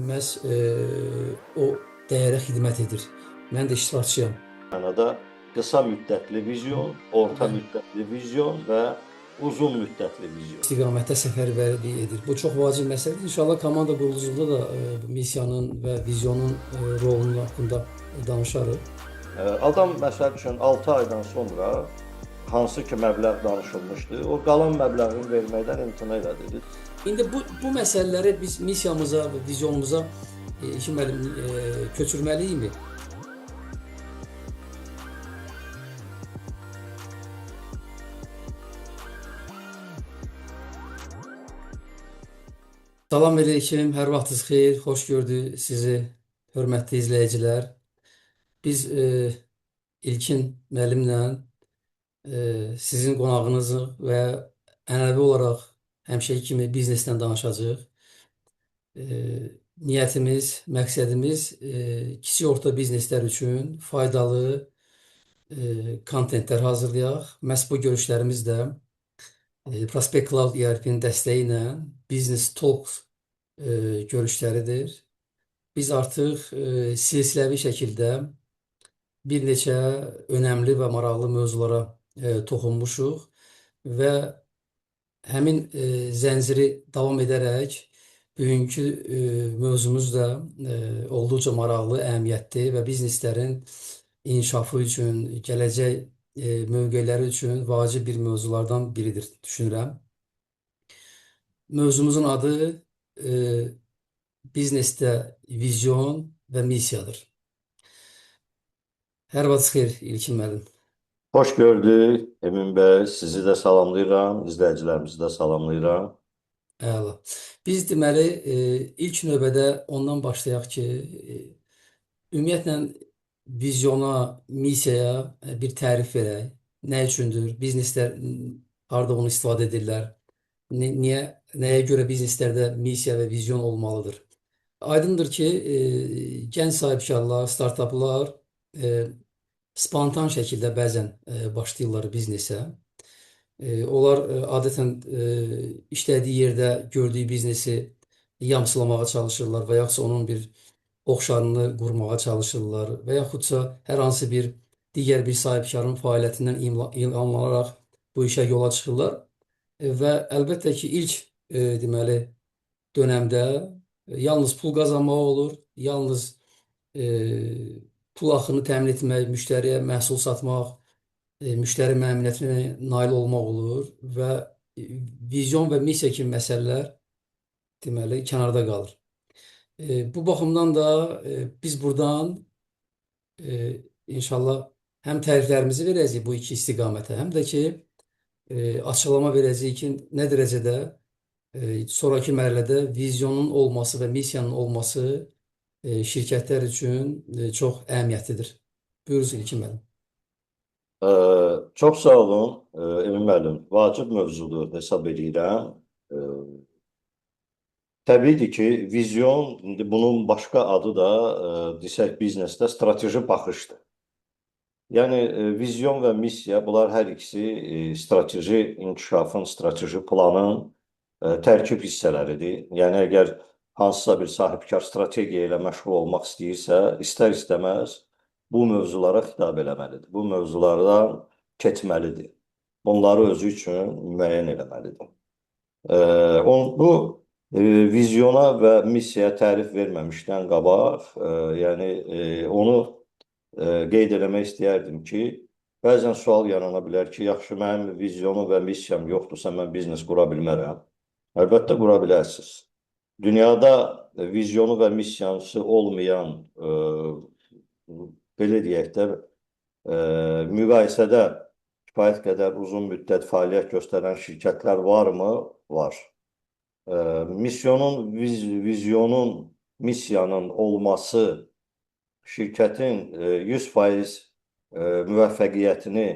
məhz o dəyərə xidmət edir. Mən də iştirakçıyam. Mənada qısa müddətli vizyon, orta Bəli. müddətli vizyon və uzun müddətli vizyon. İstiqamətdə səfərbərlik edir. Bu çox vacib məsələdir. İnşallah komanda quruculuqda da bu missiyanın və vizyonun rolunun haqqında danışarıq. Adam məsəl üçün 6 aydan sonra hansı ki məbləğ danışılmışdı, o qalan məbləğini verməkdən imtina elədi. İndi bu məsələləri biz missiyamıza və vizyonumuza İlkin müəllim köçürməliyikmi? Salam əleykum, hər vaxtınız xeyir, xoş gördük sizi, hörmətli izləyicilər. Biz İlkin müəllimlə sizin qonağınızı və ənənəvi olaraq həmişəki kimi biznesdən danışacağıq. E, Niyyətimiz, məqsədimiz kiçik orta bizneslər üçün faydalı kontentlər hazırlayaq. Məhz bu görüşlərimiz də Prospect Cloud ERP-nin dəstəyi ilə Business Talks görüşləridir. Biz artıq silsiləvi şəkildə bir neçə önəmli və maraqlı mövzulara toxunmuşuq və həmin zənciri davam edərək bugünkü mövzumuz da olduqca maraqlı, əhəmiyyətli və bizneslərin inkişafı üçün, gələcək mövqeləri üçün vacib bir mövzulardan biridir düşünürəm. Mövzumuzun adı e, biznesdə vizyon və missiyadır. Hər vaxt xeyir İlkin müəllim. Xoş gördük Emin bəy, sizi də salamlayıram, izləyicilərimizi də salamlayıram. Əla. Biz deməli ilk növbədə ondan başlayaq ki, ümumiyyətlə vizyona, missiyaya bir tərif verək. Nə üçündür? Bizneslər harda onu istifadə edirlər? Niyə, nəyə görə bizneslərdə missiya və vizyon olmalıdır? Aydındır ki, gənc sahibkarlar, startaplar spontan şəkildə bəzən başlayırlar biznesə. Onlar adətən işlədiyi yerdə gördüyü biznesi yamsılamağa çalışırlar və yaxud onun bir oxşarını qurmağa çalışırlar və yaxudsa hər hansı bir digər bir sahibkarın fəaliyyətindən ilhamlanaraq bu işə yola çıxırlar. Və əlbəttə ki, ilk deməli dönəmdə yalnız pul qazanmaq olur, yalnız e, pul axını təmin etmək, müştəriyə məhsul satmaq, müştəri məmnuniyyətinə nail olmaq olur və vizyon və missiya kimi məsələlər deməli kənarda qalır. Bu baxımdan da biz buradan inşallah həm təriflərimizi verəcəyik bu iki istiqamətə, həm də ki açıqlama verəcəyik ki, nə dərəcədə sonrakı mərhələdə vizyonun olması və missiyanın olması şirkətlər üçün çox əhəmiyyətlidir. Buyurun İlkin müəllim. Çox sağ olun, Emin müəllim. Vacib mövzudur hesab edirəm. Təbiidir ki, vizyon, indi bunun başqa adı da desək biznesdə strateji baxışdır. Yəni vizyon və missiya bunlar hər ikisi strateji inkişafın, strateji planın tərkib hissələridir. Yəni əgər hansısa bir sahibkar strategiya ilə məşğul olmaq istəyirsə, istər-istəməz bu mövzulara xitab eləməlidir. Bu mövzulardan keçməlidir. Bunları özü üçün müəyyən eləməlidir. Bu vizyona və missiyaya tərif verməmişdən qabaq, yəni onu qeyd eləmək istəyərdim ki, bəzən sual yarana bilər ki, yaxşı mənim vizyonum və missiyam yoxdursa mən biznes qura bilmərəm. Əlbəttə qura bilərsiniz. Dünyada vizyonu və missiyası olmayan, belə deyək də, müqayisədə kifayət qədər uzun müddət fəaliyyət göstərən şirkətlər varmı? Var. Misyonun, vizyonun, missiyanın olması şirkətin 100% müvəffəqiyyətini,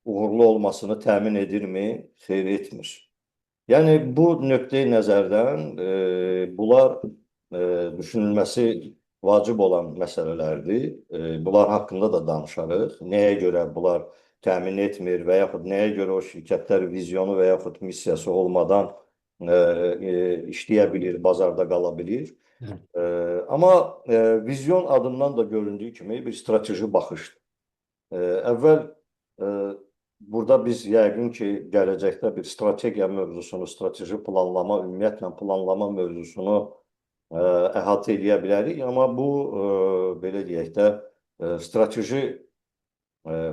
uğurlu olmasını təmin edirmi? Xeyr, etmir. Yəni bu nöqteyi nəzərdən bunlar düşünülməsi vacib olan məsələlərdir. Bunlar haqqında da danışarıq. Nəyə görə bunlar təmin etmir və yaxud nəyə görə o şirkətlər vizyonu və yaxud missiyası olmadan işləyə bilir, bazarda qala bilir. Evet. Amma vizyon adından da göründüyü kimi bir strateji baxışdır. Əvvəl burada biz yəqin ki, gələcəkdə bir strategiya mövzusunu, strateji planlama, ümumiyyətlə planlama mövzusunu əhatə eləyə bilərik. Amma bu, belə deyək də, strateji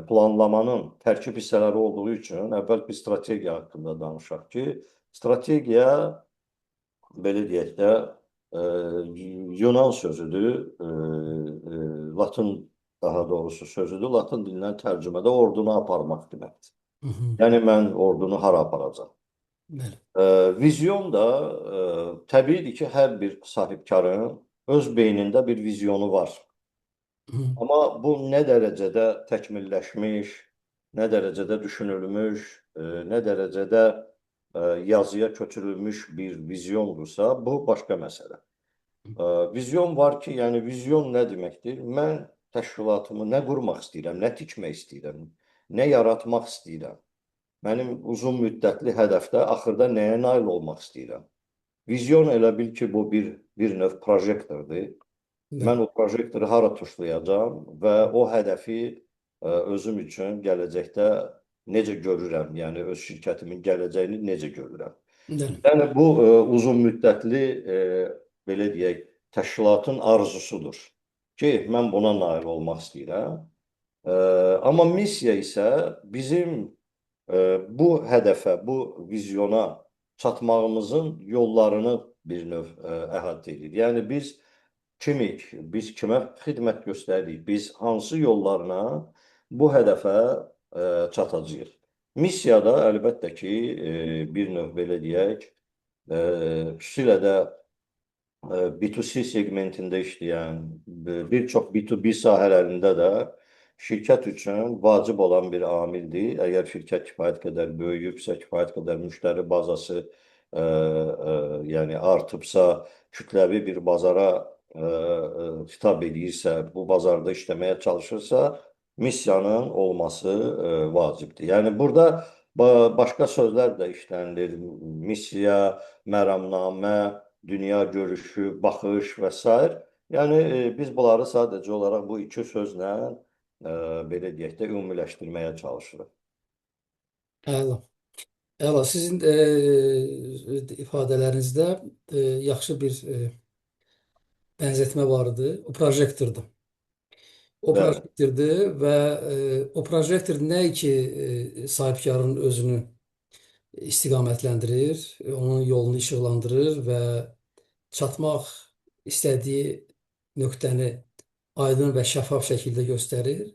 planlamanın tərkib hissələri olduğu üçün əvvəl bir strategiya haqqında danışaq ki, strategiya, belə deyək də, Yunan sözüdür, Latın daha doğrusu sözüdür. Latın dilindən tərcümədə ordunu aparmaq deməkdir. Hı hı. Yəni mən ordunu hara aparacağam? Bəli. Vizyon da təbiidir ki, hər bir sahibkarın öz beynində bir vizyonu var. Hı. Amma bu nə dərəcədə təkmilləşmiş, nə dərəcədə düşünülmüş, nə dərəcədə yazıya köçürülmüş bir vizyondursa, bu başqa məsələ. Vizyon var ki, yəni vizyon nə deməkdir? Mən təşkilatımı nə qurmaq istəyirəm, nə tikmək istəyirəm, nə yaratmaq istəyirəm. Mənim uzun müddətli hədəfdə axırda nəyə nail olmaq istəyirəm? Vizyon elə bil ki, bu bir növ projektordur. Bəli. Mən o projektoru hara tuşlayacağam və o hədəfi özüm üçün gələcəkdə necə görürəm, yəni öz şirkətimin gələcəyini necə görürəm. Bəli. Yəni bu uzun müddətli belə deyək, təşkilatın arzusudur ki, mən buna nail olmaq istəyirəm. Amma missiya isə bizim bu hədəfə, bu vizyona çatmağımızın yollarını bir növ əhatə edir. Yəni biz kimik, biz kimə xidmət göstəririk, biz hansı yollarla bu hədəfə çatacağıq. Missiya da əlbəttə ki, bir növ belə deyək, xüsusilə də B2C segmentində işləyən, bir çox B2B sahələrində də şirkət üçün vacib olan bir amildir. Əgər şirkət kifayət qədər böyüyübsə, kifayət qədər müştəri bazası yəni artıbsa, kütləvi bir bazara xitab eləyirsə, bu bazarda işləməyə çalışırsa, missiyanın olması vacibdir. Yəni burada başqa sözlər də işlənilir. Missiya, məramnamə, dünya görüşü, baxış və sair. Yəni biz bunları sadəcə olaraq bu iki sözlə belə deyək də ümumiləşdirməyə çalışırıq. Əla. Əla. Sizin ifadələrinizdə yaxşı bir bənzətmə var idi. O projektordur. O Bəli. projektordur və o projektor nə ki sahibkarın özünü istiqamətləndirir, onun yolunu işıqlandırır və çatmaq istədiyi nöqtəni aydın və şəffaf şəkildə göstərir.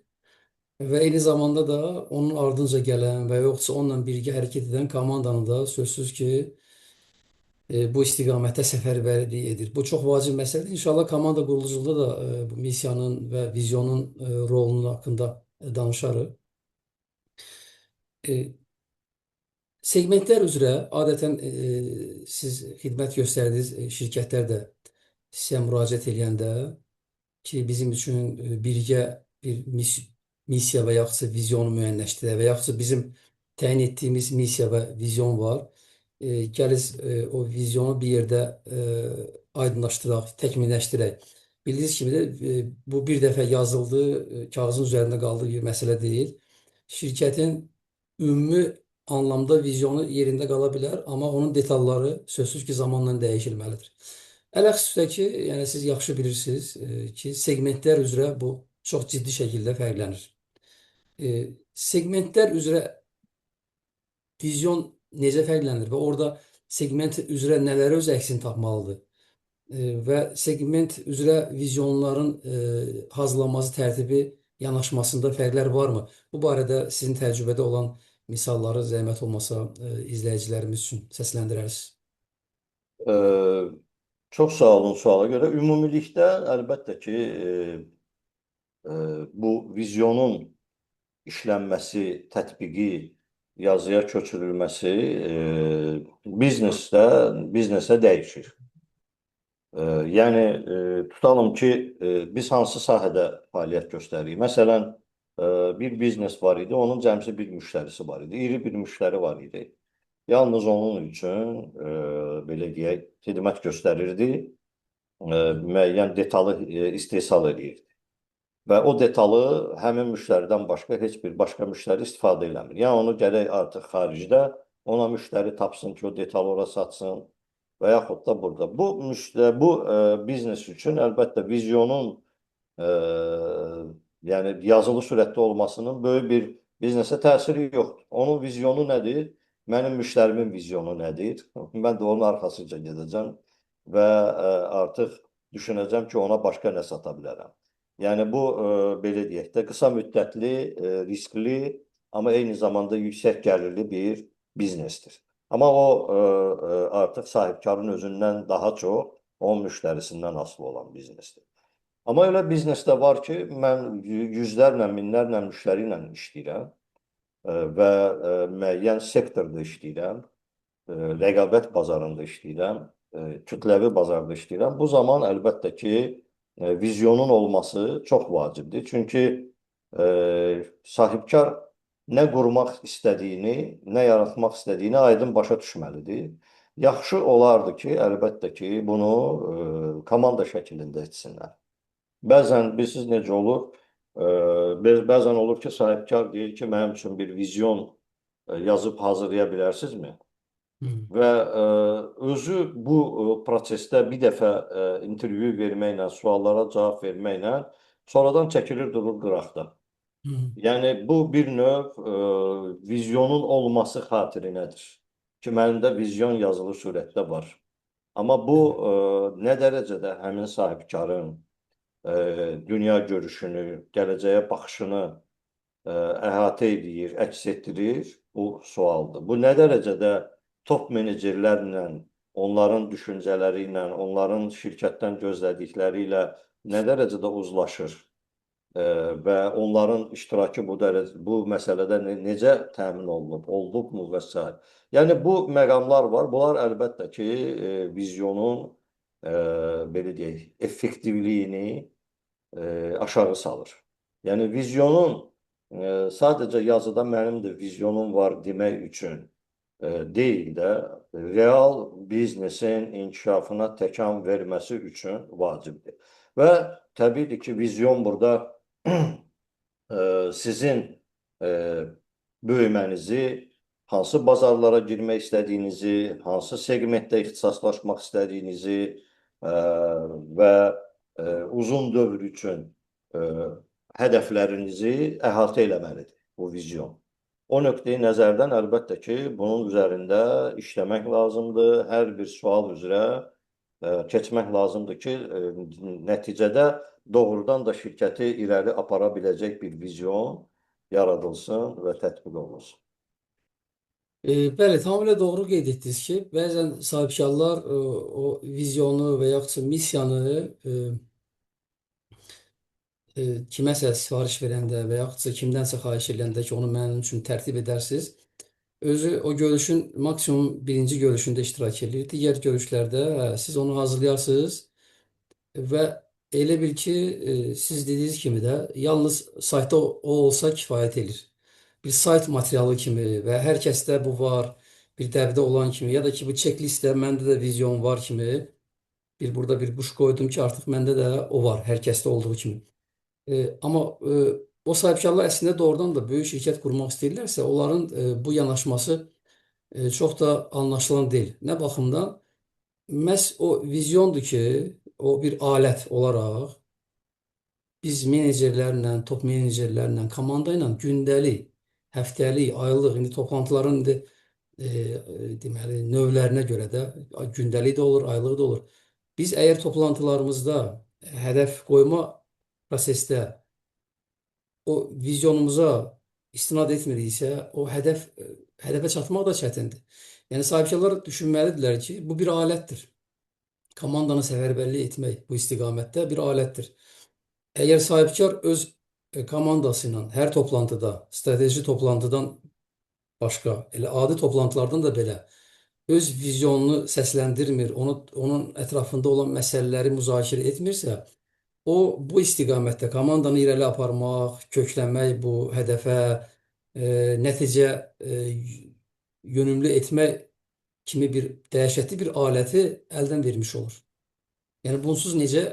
Və eyni zamanda da onun ardınca gələn və yoxsa onunla birgə hərəkət edən komandanı da sözsüz ki, bu istiqamətdə səfərbərlik edir. Bu çox vacib məsələdir. İnşallah komanda quruluculuğunda da bu missiyanın və vizyonun rolunun haqqında danışarıq. E, Segmentlər üzrə adətən siz xidmət göstərdiyiniz şirkətlər də sizə müraciət eləyəndə ki, bizim üçün birgə bir missiya və yaxudsa vizyonu müəyyənləşdirək və yaxudsa bizim təyin etdiyimiz missiya və vizyon var. Gəliz o vizyonu bir yerdə aydınlaşdıraq, təkmilləşdirək. Bildiyiniz kimi də bu bir dəfə yazıldı, kağızın üzərində qaldığı bir məsələ deyil. Şirkətin ümumi anlamda vizyonu yerində qala bilər, amma onun detalları sözsüz ki, zamanla dəyişilməlidir. Ələxüsusda ki, yəni siz yaxşı bilirsiniz ki, segmentlər üzrə bu çox ciddi şəkildə fərqlənir. Segmentlər üzrə vizyon necə fərqlənir və orada segment üzrə nələrə öz əksini tapmalıdır? Və segment üzrə vizyonların hazırlanması tərtibi yanaşmasında fərqlər varmı? Bu barədə sizin təcrübədə olan misalları zəhmət olmasa izləyicilərimiz üçün səsləndirərsiniz. Çox sağ olun suala görə. Ümumilikdə əlbəttə ki, bu vizyonun işlənməsi, tətbiqi, yazıya köçürülməsi biznesdə biznesə dəyişir. Yəni tutalım ki, biz hansı sahədə fəaliyyət göstəririk? Məsələn, bir biznes var idi, onun cəmsi bir müştərisi var idi, iri bir müştəri var idi. Yalnız onun üçün belə deyək, xidmət göstərirdi. müəyyən detalı istehsal eləyirdi. Və o detalı həmin müştəridən başqa heç bir başqa müştəri istifadə eləmir. Yəni onu gərək artıq xaricdə ona müştəri tapsın ki, o detalı ora satsın və yaxud da burada. Bu müştəri, bu biznes üçün əlbəttə vizyonun e, yəni yazılı surətdə olmasının böyük bir biznesə təsiri yoxdur. Onun vizyonu nədir? Mənim müştərimin vizyonu nədir? Mən də onun arxasınca gedəcəm və artıq düşünəcəm ki, ona başqa nə sata bilərəm. Yəni bu belə deyək də qısa müddətli, riskli, amma eyni zamanda yüksək gəlirli bir biznesdir. Amma o artıq sahibkarın özündən daha çox onun müştərisindən asılı olan biznesdir. Amma elə biznesdə var ki, mən yüzlərlə, minlərlə müştəri ilə işləyirəm və müəyyən sektorda işləyirəm, rəqabət bazarında işləyirəm, kütləvi bazarda işləyirəm. Bu zaman əlbəttə ki, vizyonun olması çox vacibdir. Çünki sahibkar nə qurmaq istədiyini, nə yaratmaq istədiyini aydın başa düşməlidir. Yaxşı olardı ki, əlbəttə ki, bunu komanda şəklində etsinlər. Bəzən bilirsiniz necə olur? Bəzən olur ki, sahibkar deyir ki, mənim üçün bir vizyon yazıb hazırlaya bilərsinizmi? Və özü bu prosesdə bir dəfə intervyu verməklə, suallara cavab verməklə sonradan çəkilir durur qıraqda. Yəni bu bir növ vizyonun olması xatirinədir ki, mənim də vizyon yazılı surətdə var. Amma bu nə dərəcədə həmin sahibkarın dünya görüşünü, gələcəyə baxışını əhatə eləyir, əks etdirir, bu sualdır. Bu nə dərəcədə top menecerlərlə, onların düşüncələri ilə, onların şirkətdən gözlədikləri ilə nə dərəcədə uzlaşır və onların iştirakı bu dərəcə bu məsələdə necə təmin olunub, olunubmu və sair. Yəni bu məqamlar var. Bunlar əlbəttə ki, vizyonun belə deyək, effektivliyini aşağı salır. Yəni vizyonun sadəcə yazıda mənim də vizyonum var demək üçün deyil də real biznesin inkişafına təkan verməsi üçün vacibdir. Və təbiidir ki, vizyon burada sizin böyümənizi, hansı bazarlara girmək istədiyinizi, hansı segmentdə ixtisaslaşmaq istədiyinizi və uzun dövr üçün hədəflərinizi əhatə eləməlidir bu vizyon. O nöqteyi nəzərdən əlbəttə ki, bunun üzərində işləmək lazımdır. Hər bir sual üzrə keçmək lazımdır ki, nəticədə doğrudan da şirkəti irəli apara biləcək bir vizyon yaradılsın və tətbiq olunsun. Bəli, tamamilə doğru qeyd etdiniz ki, bəzən sahibkarlar o vizyonu və yaxud missiyanı kiməsə sifariş verəndə və yaxudsa kimdənsə xahiş edəndə ki, onu mənim üçün tərtib edərsiniz. Özü o görüşün maksimum birinci görüşündə iştirak edir. Digər görüşlərdə siz onu hazırlayarsınız və elə bil ki, siz dediyiniz kimi də yalnız saytda o olsa kifayət edir. Bir sayt materialı kimi və hər kəsdə bu var, bir dəbdə olan kimi ya da ki bu checklistdə məndə də vizyon var kimi bir burada bir quş qoydum ki, artıq məndə də o var, hər kəsdə olduğu kimi. Amma o sahibkarlar əslində doğrudan da böyük şirkət qurmaq istəyirlərsə, onların bu yanaşması çox da anlaşılan deyil. Nə baxımdan? Məhz o vizyondur ki, o bir alət olaraq biz menecerlərlə, top menecerlərlə, komanda ilə gündəlik, həftəlik, aylıq, indi toplantıların indi deməli növlərinə görə də gündəlik də olur, aylıq da olur. Biz əgər toplantılarımızda hədəf qoyma prosesdə o vizyonumuza istinad etmiriksə, o hədəfə çatmaq da çətindir. Yəni sahibkarlar düşünməlidirlər ki, bu bir alətdir. Komandanı səfərbərlik etmək bu istiqamətdə bir alətdir. Əgər sahibkar öz komandası ilə hər toplantıda, strateji toplantıdan başqa, elə adi toplantılardan da belə öz vizyonunu səsləndirmir, onun ətrafında olan məsələləri müzakirə etmirsə, o bu istiqamətdə komandanı irəli aparmaq, köklənmək bu hədəfə, nəticə yönümlü etmək kimi bir dəhşətli bir aləti əldən vermiş olur. Yəni bunsuz necə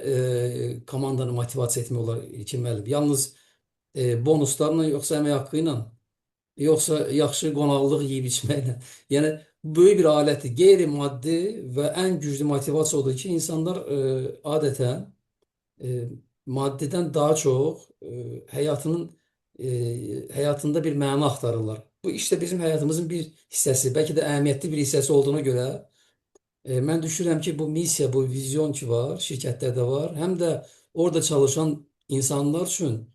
komandanı motivasiya etmək olar İlkin müəllim? Yalnız bonuslarla yoxsa əmək haqqı ilə, yoxsa yaxşı qonaqlıq yeyib içməklə. Yəni böyük bir alətdir. Qeyri-maddi və ən güclü motivasiya odur ki, insanlar adətən e, maddidən daha çox həyatının həyatında bir məna axtarırlar. Bu işte bizim həyatımızın bir hissəsi, bəlkə də əhəmiyyətli bir hissəsi olduğuna görə mən düşünürəm ki, bu missiya, bu vizyon ki var, şirkətlərdə var, həm də orada çalışan insanlar üçün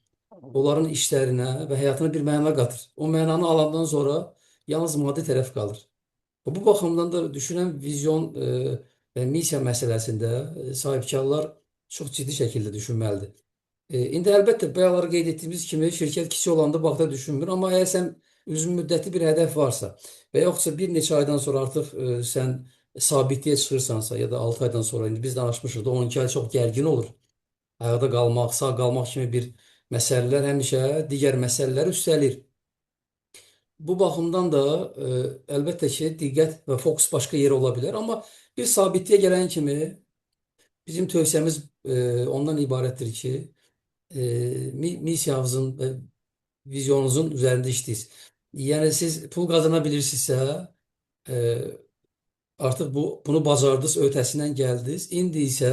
onların işlərinə və həyatına bir məna qatır. O mənanı alandan sonra yalnız maddi tərəf qalır. Bu baxımdan da düşünürəm vizyon və missiya məsələsində sahibkarlar çox ciddi şəkildə düşünməlidir. İndi əlbəttə bayaqlar qeyd etdiyimiz kimi şirkət kiçik olanda bu haqda düşünmür, amma əgər sən uzun müddətli bir hədəf varsa və yoxsa bir neçə aydan sonra artıq sən sabitliyə çıxırsansa ya da 6 aydan sonra indi biz danışmışıq da 12 ay çox gərgin olur. Ayaqda qalmaq, sağ qalmaq kimi bir məsələlər həmişə digər məsələləri üstəlir. Bu baxımdan da əlbəttə ki, diqqət və fokus başqa yerə ola bilər. Amma bir sabitliyə gələn kimi bizim tövsiyəmiz ondan ibarətdir ki, missiyamızın və vizyonunuzun üzərində işləyirsiniz. Yəni siz pul qazana bilirsinizsə, e, artıq bunu bacardınız, öhdəsindən gəldiniz. İndi isə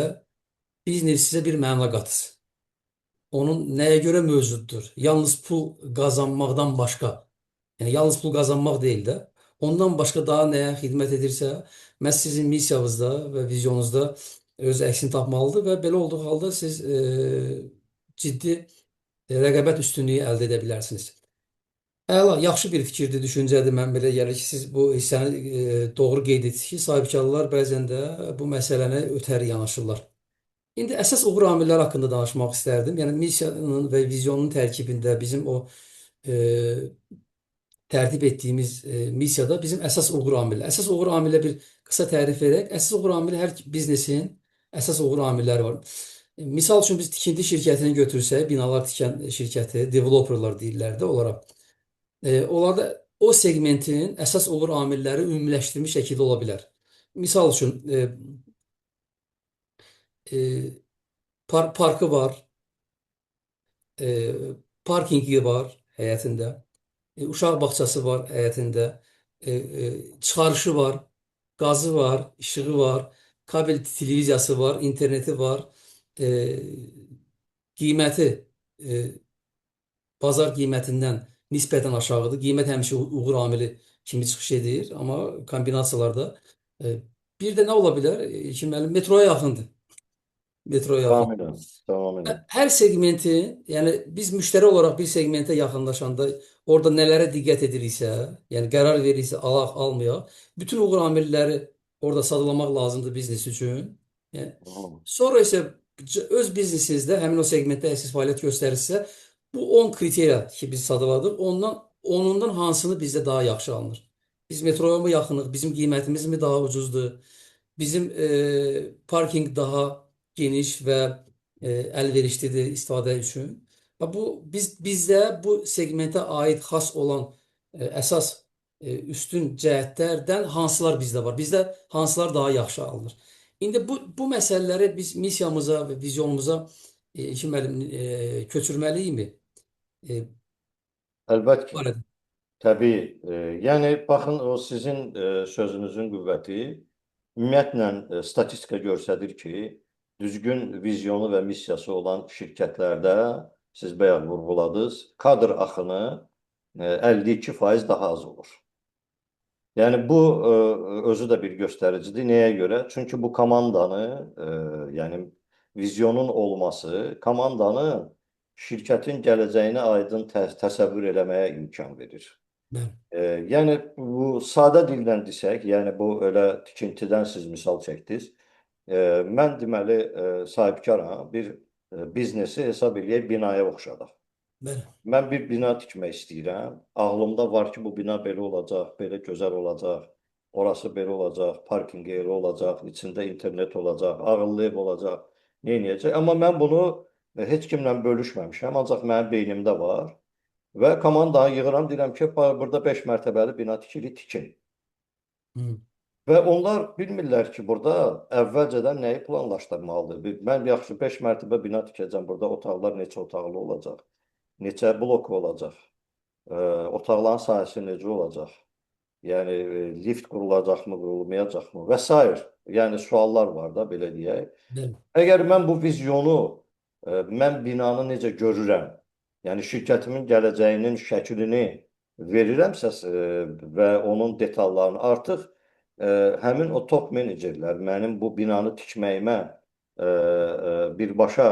biznes sizə bir məna qatsın. Onun nəyə görə mövcuddur? Yalnız pul qazanmaqdan başqa. Yəni yalnız pul qazanmaq deyil də. Ondan başqa daha nəyə xidmət edirsə, məhz sizin missiyanızda və vizyonunuzda öz əksini tapmalıdır və belə olduğu halda siz ciddi rəqabət üstünlüyü əldə edə bilərsiniz. Əla, yaxşı bir fikirdir, düşüncədir. Mən belə gəlir ki, siz bu hissəni doğru qeyd etdiniz ki, sahibkarlar bəzən də bu məsələni ötəri yanaşırlar. İndi əsas uğur amilləri haqqında danışmaq istərdim. Yəni missiyanın və vizyonun tərkibində bizim o e, tərtib etdiyimiz missiyada bizim əsas uğur amili. Əsas uğur amili bir qısa tərif verək. Əsas uğur amili hər biznesin əsas uğur amilləri var. Misal üçün biz tikinti şirkətini götürsək, binalar tikən şirkəti, developerlar deyirlər də onlara. Onlarda o segmentin əsas uğur amilləri ümumiləşdirilmiş şəkildə ola bilər. Misal üçün e, parkı var, e, parkingi var həyətində, uşaq bağçası var həyətində, çıxarışı var, qazı var, işığı var, kabel televiziyası var, interneti var, e, qiyməti e, bazar qiymətindən nisbətən aşağıdır. Qiymət həmişə uğur amili kimi çıxış edir, amma kombinasiyalarda bir də nə ola bilər? İlkin müəllim, metroya yaxındır. Metroya yaxın. Tamamilə, tamamilə. Hər segmenti, yəni biz müştəri olaraq bir segmentə yaxınlaşanda orada nələrə diqqət ediriksə, yəni qərar veririksə alaq, almayaq, bütün uğur amilləri orada sadalamaq lazımdır biznes üçün. Yəni, sonra isə öz biznesinizdə həmin o segmentdə əgər siz fəaliyyət göstərirsə, bu 10 kriteriya ki biz sadaladıq, onundan hansını bizdə daha yaxşı alınır? Biz metroya mı yaxınıq, bizim qiymətimiz mi daha ucuzdur? Bizim parking daha geniş və əlverişlidir istifadə üçün. Və bu bizdə bu segmentə aid xas olan əsas üstün cəhətlərdən hansılar bizdə var? Bizdə hansılar daha yaxşı alınır? İndi bu məsələləri biz missiyamıza və vizyonumuza İlkin müəllim köçürməliyikmi? E, Əlbəttə ki. barədə. Təbii. Yəni baxın o sizin sözünüzün qüvvəti ümumiyyətlə statistika göstərir ki, düzgün vizyonu və missiyası olan şirkətlərdə siz bayaq vurğuladınız, kadr axını 52% daha az olur. Yəni bu özü də bir göstəricidir. Nəyə görə? Çünki bu komandanı, yəni vizyonun olması komandanı şirkətin gələcəyini aydın təsəvvür eləməyə imkan verir. Bəli. Yəni bu sadə dillə desək, yəni bu elə tikintidən siz misal çəkdiniz. Mən deməli sahibkaram, bir biznesi hesab eləyək binaya oxşadaq. Bəli. Mən bir bina tikmək istəyirəm. Ağlımda var ki, bu bina belə olacaq, belə gözəl olacaq, orası belə olacaq, parkinq yeri olacaq, içində internet olacaq, ağıllı ev olacaq, nə edəcək? Amma mən bunu heç kimlə bölüşməmişəm, ancaq mənim beynimdə var. Və komandanı yığıram, deyirəm ki, burada 5 mərtəbəli bina tikirik, tikin. Hı. Və onlar bilmirlər ki, burada əvvəlcədən nəyi planlaşdırmalıdır. Mən yaxşı 5 mərtəbə bina tikəcəm, burada otaqlar neçə otaqlı olacaq, neçə blok olacaq, otaqların sahəsi necə olacaq, yəni lift qurulacaqmı, qurulmayacaqmı və sair. Yəni suallar var da, belə deyək. Bəli. Əgər mən bu vizyonu, mən binanı necə görürəm, yəni şirkətimin gələcəyinin şəklini verirəmsə və onun detallarını artıq həmin o top menecerlər mənim bu binanı tikməyimə birbaşa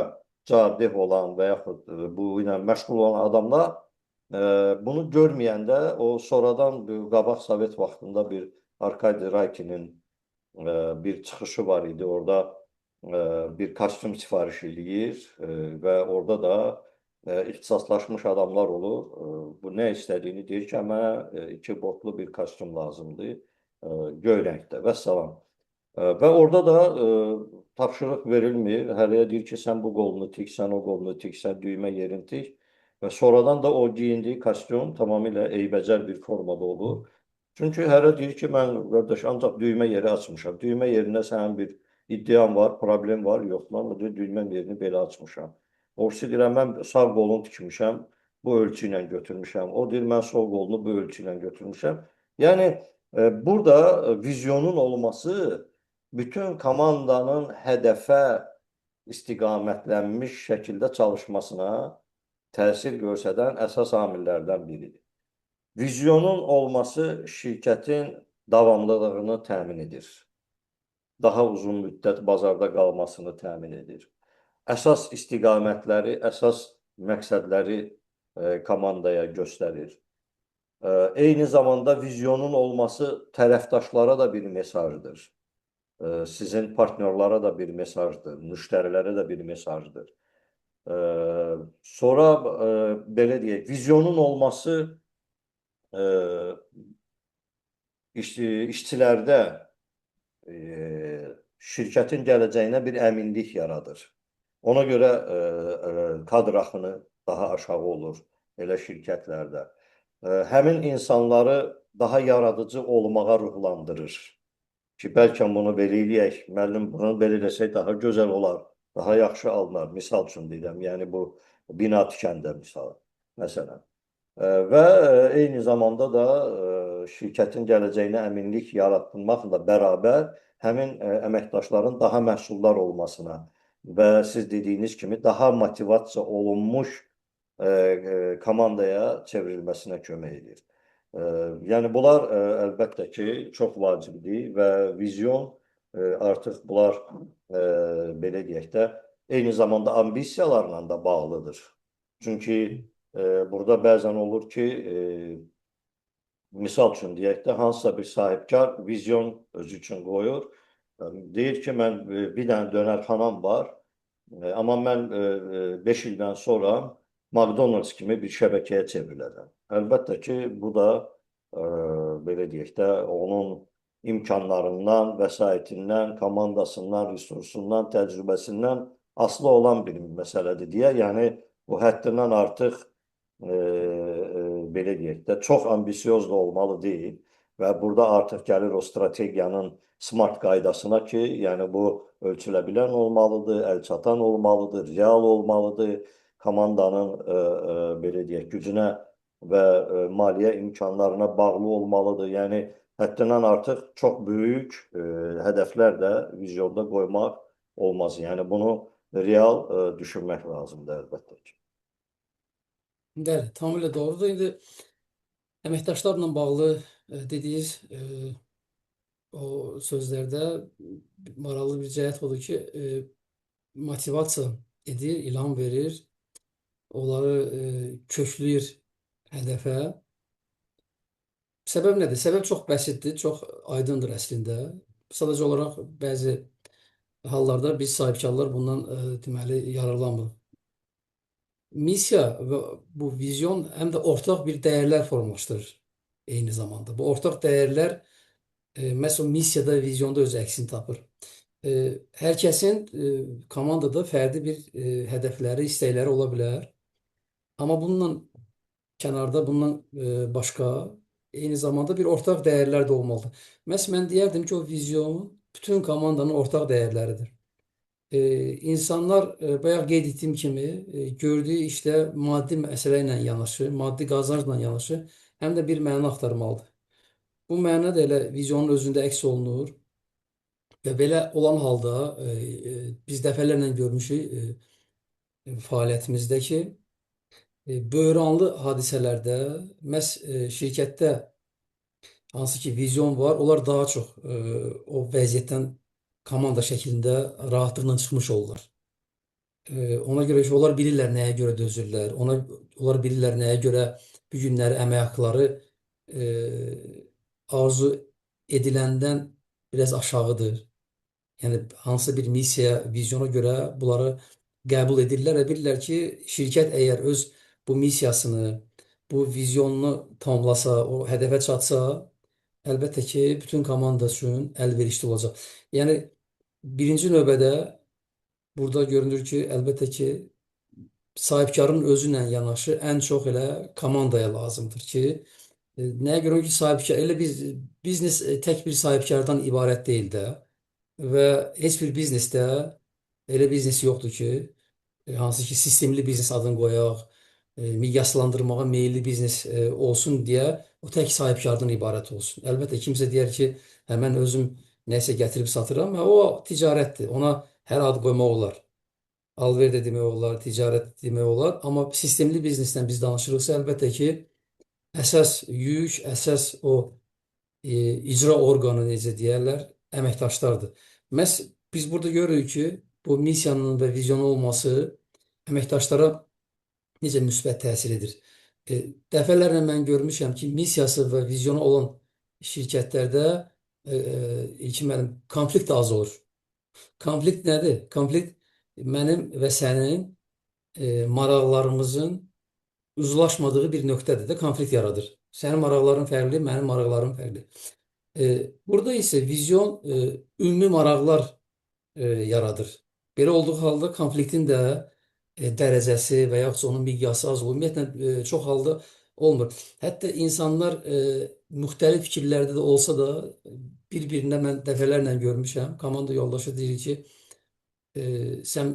cavabdeh olan və yaxud bu ilə məşğul olan adamlar bunu görməyəndə o sonradan qabaq Sovet vaxtında bir Arkadi Raykinin bir çıxışı var idi. Orada bir kostyum sifariş eləyir və orada da ixtisaslaşmış adamlar olur. Bu nə istədiyini deyir ki, mənə iki bortlu bir kostyum lazımdır, göy rəngdə vəssalam. Və orada da tapşırıq verilmir. Hələyə deyir ki, sən bu qolunu tik, sən o qolunu tik, sən düymə yerini tik. Və sonradan da o geyindiyi kostyum tamamilə eybəcər bir formada olur. Çünki hərə deyir ki, mən qardaş ancaq düymə yeri açmışam. Düymə yerində sənin bir iddian var, problem var, yox. Mən deyir, düymə yerini belə açmışam. Orsi deyir, mən sağ qolunu tikmişəm, bu ölçü ilə götürmüşəm. O deyir, mən sol qolunu bu ölçü ilə götürmüşəm. Yəni burada vizyonun olması bütün komandanın hədəfə istiqamətlənmiş şəkildə çalışmasına təsir göstərən əsas amillərdən biridir. Vizyonun olması şirkətin davamlılığını təmin edir. Daha uzun müddət bazarda qalmasını təmin edir. Əsas istiqamətləri, əsas məqsədləri komandaya göstərir. Eyni zamanda vizyonun olması tərəfdaşlara da bir mesajdır. Sizin partnyorlara da bir mesajdır, müştərilərə də bir mesajdır. Sonra belə deyək, vizyonun olması işçilərdə şirkətin gələcəyinə bir əminlik yaradır. Ona görə kadr axını daha aşağı olur elə şirkətlərdə. Həmin insanları daha yaradıcı olmağa ruhlandırır. Ki, bəlkə bunu belə eləyək, müəllim bunu belə eləsək daha gözəl olar, daha yaxşı alınar. Misal üçün deyirəm, yəni bu bina tikəndə misal, məsələn. Və eyni zamanda da şirkətin gələcəyinə əminlik yaratmaqla bərabər həmin əməkdaşların daha məhsuldar olmasına və siz dediyiniz kimi daha motivasiya olunmuş komandaya çevrilməsinə kömək edir. Yəni bunlar əlbəttə ki, çox vacibdir və vizyon artıq bunlar belə deyək də eyni zamanda ambisiyalarla da bağlıdır. Çünki burada bəzən olur ki, misal üçün deyək də hansısa bir sahibkar vizyon özü üçün qoyur. Deyir ki, mən bir dənə dönərxanam var, amma mən 5 ildən sonra McDonald's kimi bir şəbəkəyə çevriləcəm. Əlbəttə ki, bu da belə deyək də onun imkanlarından, vəsaitindən, komandasından, resursundan, təcrübəsindən asılı olan bir məsələdir deyə, yəni bu həddindən artıq belə deyək də çox ambisiyoz da olmalı deyil və burada artıq gəlir o strategiyanın smart qaydasına ki, yəni bu ölçülə bilən olmalıdır, əlçatan olmalıdır, real olmalıdır, komandanın belə deyək gücünə və maliyyə imkanlarına bağlı olmalıdır. Yəni həddindən artıq çox böyük hədəflər də vizyonda qoymaq olmaz. Yəni bunu real düşünmək lazımdır əlbəttə ki. Bəli, tamamilə doğrudur. İndi əməkdaşlarla bağlı dediyiniz o sözlərdə maraqlı bir cəhət odur ki, motivasiya edir, ilham verir, onları kökləyir hədəfə. Səbəb nədir? Səbəb çox bəsitdir, çox aydındır əslində. Sadəcə olaraq bəzi hallarda biz sahibkarlar bundan deməli yararlanmırıq. Missiya və bu vizyon həm də ortaq bir dəyərlər formalaşdırır eyni zamanda. Bu ortaq dəyərlər məhz o missiyada, vizyonda öz əksini tapır. Hər kəsin komandada fərdi bir hədəfləri, istəkləri ola bilər. Amma bununla kənarda, bundan başqa Eyni zamanda bir ortaq dəyərlər də olmalıdır. Məhz mən deyərdim ki, o vizyon bütün komandanın ortaq dəyərləridir. İnsanlar bayaq qeyd etdiyim kimi gördüyü işdə maddi məsələ ilə yanaşı, maddi qazancla yanaşı, həm də bir məna axtarmalıdır. Bu məna da elə vizyonun özündə əks olunur və belə olan halda biz dəfələrlə görmüşük fəaliyyətimizdə ki, böhranlı hadisələrdə məhz şirkətdə hansı ki vizyon var, onlar daha çox o vəziyyətdən komanda şəklində rahatlıqla çıxmış olurlar. Ona görə ki, onlar bilirlər nəyə görə dözürlər, onlar bilirlər nəyə görə bu günləri əmək haqları e, arzu ediləndən biraz aşağıdır. Yəni hansısa bir missiya, vizyona görə bunları qəbul edirlər və bilirlər ki, şirkət əgər öz bu missiyasını, bu vizyonunu tamamlasa, o hədəfə çatsa, əlbəttə ki, bütün komanda üçün əlverişli olacaq. Yəni birinci növbədə burada görünür ki, əlbəttə ki, sahibkarın özü ilə yanaşı ən çox elə komandaya lazımdır ki, nəyə görə ki, sahibkar elə biz biznes tək bir sahibkardan ibarət deyil də və heç bir biznesdə elə biznes yoxdur ki, hansı ki sistemli biznes adını qoyaq, miqyaslandırmağa meyilli biznes olsun deyə o tək sahibkardan ibarət olsun. Əlbəttə kimsə deyər ki, hə, mən özüm nəsə gətirib satıram, hə, o ticarətdir. Ona hər ad qoymaq olar. Alver də demək olar, ticarət demək olar. Amma sistemli biznesdən biz danışırıqsa, əlbəttə ki, əsas yük, əsas o icra orqanı necə deyərlər, əməkdaşlardır. Məhz biz burada görürük ki, bu missiyanın və vizyonun olması əməkdaşlara necə müsbət təsir edir. Dəfələrlə mən görmüşəm ki, missiyası və vizyonu olan şirkətlərdə ilkin müəllim konflikt az olur. Konflikt nədir? Konflikt mənim və sənin maraqlarımızın uzlaşmadığı bir nöqtədir də konflikt yaradır. Sənin maraqların fərqli, mənim maraqlarım fərqli. Burada isə vizyon ümumi maraqlar yaradır. Belə olduğu halda konfliktin də dərəcəsi və yaxud onun miqyası az olur. Ümumiyyətlə çox halda olmur. Hətta insanlar müxtəlif fikirlərdə də olsa da bir-birinə mən dəfələrlə görmüşəm. Komanda yoldaşı deyir ki, sən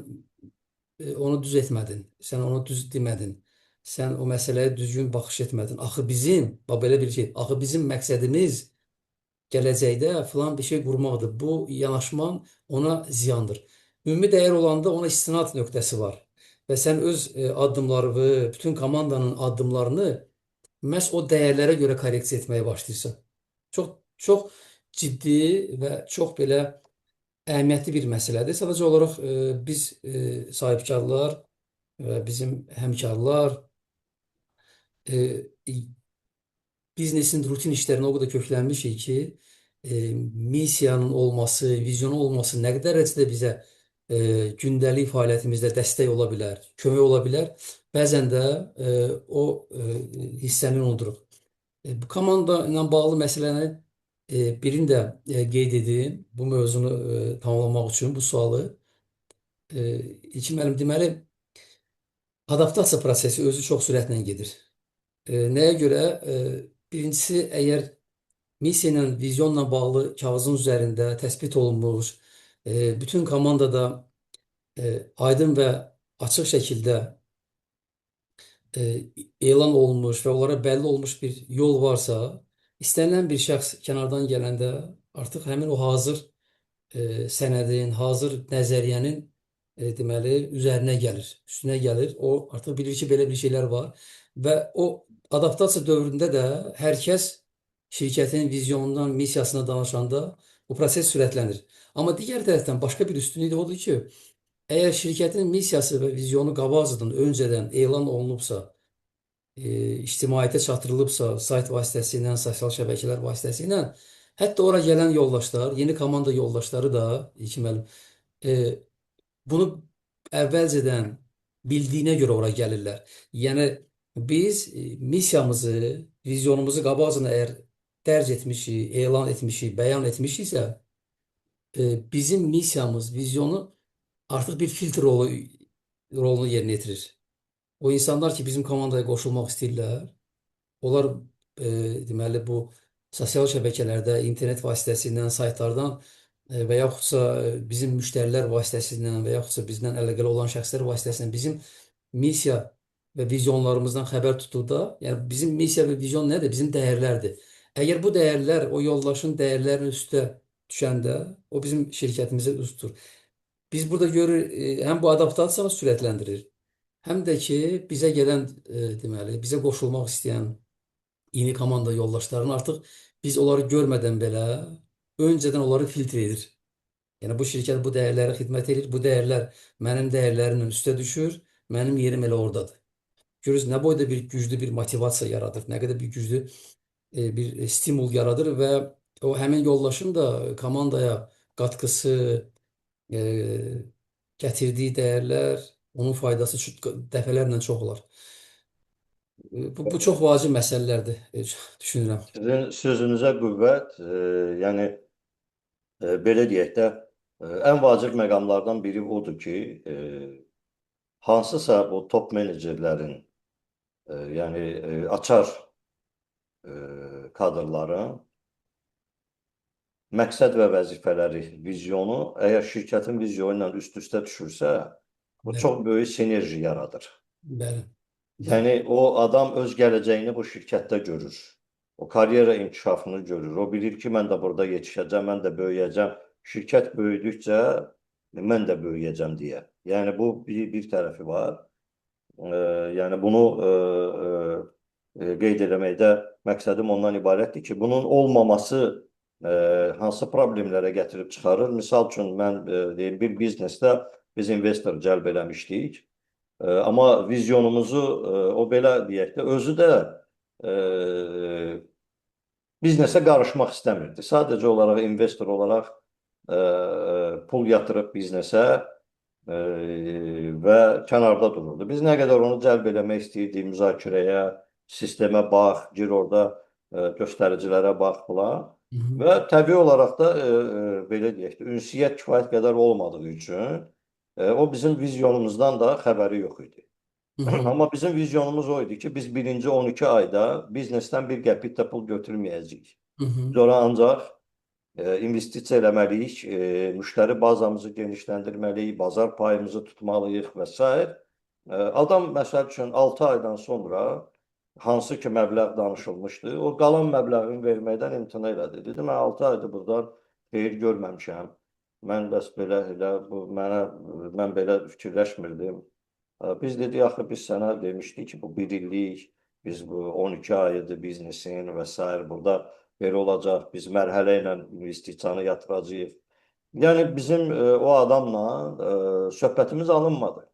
onu düz etmədin, sən onu düz demədin, sən o məsələyə düzgün baxış etmədin. Axı bizim, bax belə bir şey, axı bizim məqsədimiz gələcəkdə filan bir şey qurmaqdır. Bu yanaşman ona ziyandır. Ümumi dəyər olanda ona istinad nöqtəsi var. Və sən öz addımlarını, bütün komandanın addımlarını məhz o dəyərlərə görə korreksiya etməyə başlayırsan. Çox çox ciddi və çox belə əhəmiyyətli bir məsələdir. Sadəcə olaraq biz sahibkarlar və bizim həmkarlar e, biznesin rutin işlərinə o qədər köklənmişik ki, missiyanın olması, vizyonun olması nə qədər dərəcədə bizə gündəlik fəaliyyətimizdə dəstək ola bilər, kömək ola bilər. Bəzən də o hissəni unuduruq. Bu komanda ilə bağlı məsələni birini də qeyd edim. Bu mövzunu tamamlamaq üçün bu sualı. İlkin müəllim, deməli, adaptasiya prosesi özü çox sürətlə gedir. Nəyə görə? Birincisi, əgər missiya ilə, vizyonla bağlı kağızın üzərində təsbit olunmuş, bütün komandada aydın və açıq şəkildə e, elan olunmuş və onlara bəlli olmuş bir yol varsa, istənilən bir şəxs kənardan gələndə artıq həmin o hazır sənədin, hazır nəzəriyyənin deməli üzərinə gəlir, üstünə gəlir. O artıq bilir ki, belə bir şeylər var və o adaptasiya dövründə də hər kəs şirkətin vizyonundan, missiyasına danışanda bu proses sürətlənir. Amma digər tərəfdən başqa bir üstünlüyü də odur ki, əgər şirkətin missiyası və vizyonu qabaqcadan, öncədən elan olunubsa, ictimaiyyətə çatdırılıbsa, sayt vasitəsilə, sosial şəbəkələr vasitəsilə, hətta ora gələn yoldaşlar, yeni komanda yoldaşları da, İlkin müəllim, e, bunu əvvəlcədən bildiyinə görə ora gəlirlər. Yəni biz missiyamızı, vizyonumuzu qabaqcadan əgər dərc etmişik, elan etmişik, bəyan etmişiksə, bizim missiyamız, vizyonu artıq bir filtr rolunu yerinə yetirir. O insanlar ki, bizim komandaya qoşulmaq istəyirlər, onlar deməli bu sosial şəbəkələrdə, internet vasitəsilə, saytlardan və yaxudsa bizim müştərilər vasitəsilə və yaxudsa bizdən əlaqəli olan şəxslər vasitəsilə bizim missiya və vizyonlarımızdan xəbər tutduqda, yəni bizim missiya və vizyon nədir? Bizim dəyərlərdir. Əgər bu dəyərlər o yoldaşın dəyərlərinin üstə düşəndə, o bizim şirkətimizə üz tutur. Biz burada görür, həm bu adaptasiyanı sürətləndirir, həm də ki bizə gələn deməli, bizə qoşulmaq istəyən yeni komanda yoldaşlarını artıq biz onları görmədən belə öncədən onları filtr edir. Yəni bu şirkət bu dəyərlərə xidmət edir. Bu dəyərlər mənim dəyərlərimlə üstə düşür. Mənim yerim elə oradadır. Görürsünüz nə boyda bir güclü bir motivasiya yaradır, nə qədər bir güclü bir stimul yaradır və o həmin yoldaşın da komandaya qatqısı, e, gətirdiyi dəyərlər, onun faydası çox, dəfələrlə çox olar. Bu çox vacib məsələlərdir, düşünürəm. Sizin sözünüzə qüvvət, yəni belə deyək də, ən vacib məqamlardan biri odur ki, hansısa bu top menecerlərin, yəni açar kadrların məqsəd və vəzifələri, vizyonu əgər şirkətin vizyonu ilə üst-üstə düşürsə, bu çox böyük sinerji yaradır. Bəli. Yəni o adam öz gələcəyini bu şirkətdə görür. O karyera inkişafını görür. O bilir ki, mən də burada yetişəcəm, mən də böyüyəcəm. Şirkət böyüdükcə mən də böyüyəcəm deyə. Yəni bu bir tərəfi var. Yəni bunu qeyd eləməkdə məqsədim ondan ibarətdir ki, bunun olmaması hansı problemlərə gətirib çıxarır? Misal üçün mən deyim bir biznesdə biz investor cəlb eləmişdik. Amma vizyonumuzu o belə deyək də özü də biznesə qarışmaq istəmirdi. Sadəcə olaraq investor olaraq pul yatırıb biznesə və kənarda dururdu. Biz nə qədər onu cəlb eləmək istəyirdik müzakirəyə, sistemə bax, gir orada göstəricilərə bax filan. Və təbii olaraq da belə deyək də, ünsiyyət kifayət qədər olmadığı üçün o bizim vizyonumuzdan da xəbəri yox idi. Amma bizim vizyonumuz o idi ki, biz birinci 12 ayda biznesdən bir qəpik də pul götürməyəcəyik. Biz ora ancaq investisiya eləməliyik, müştəri bazamızı genişləndirməliyik, bazar payımızı tutmalıyıq və s. Adam məsəl üçün 6 aydan sonra hansı ki məbləğ danışılmışdı, o qalan məbləğini verməkdən imtina elədi. Dedi, mən 6 aydır buradan xeyir görməmişəm. Mən bəs belə elə bu mənə mən belə fikirləşmirdim. Biz dedik axı biz sənə demişdik ki, bu bir illik, biz bu 12 ayıdır biznesin və s. burada belə olacaq. Biz mərhələ ilə investisiyanı yatıracağıq. Yəni bizim o adamla söhbətimiz alınmadı.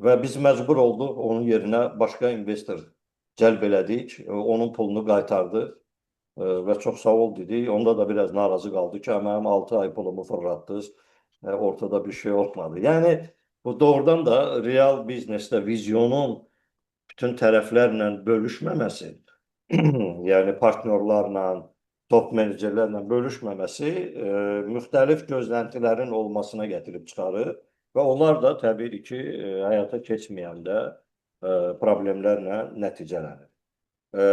Və biz məcbur olduq onun yerinə başqa investor cəlb elədik. Onun pulunu qaytardıq və çox sağ ol dedik. Onda da biraz narazı qaldı ki, mənim 6 ay pulumu fırlatdınız. Ortada bir şey olmadı. Yəni bu doğrudan da real biznesdə vizyonun bütün tərəflərlə bölüşməməsi, yəni partnyorlarla, top menecerlərlə bölüşməməsi müxtəlif gözləntilərin olmasına gətirib çıxarır və onlar da təbii ki, həyata keçməyəndə problemlərlə nəticələnir. E,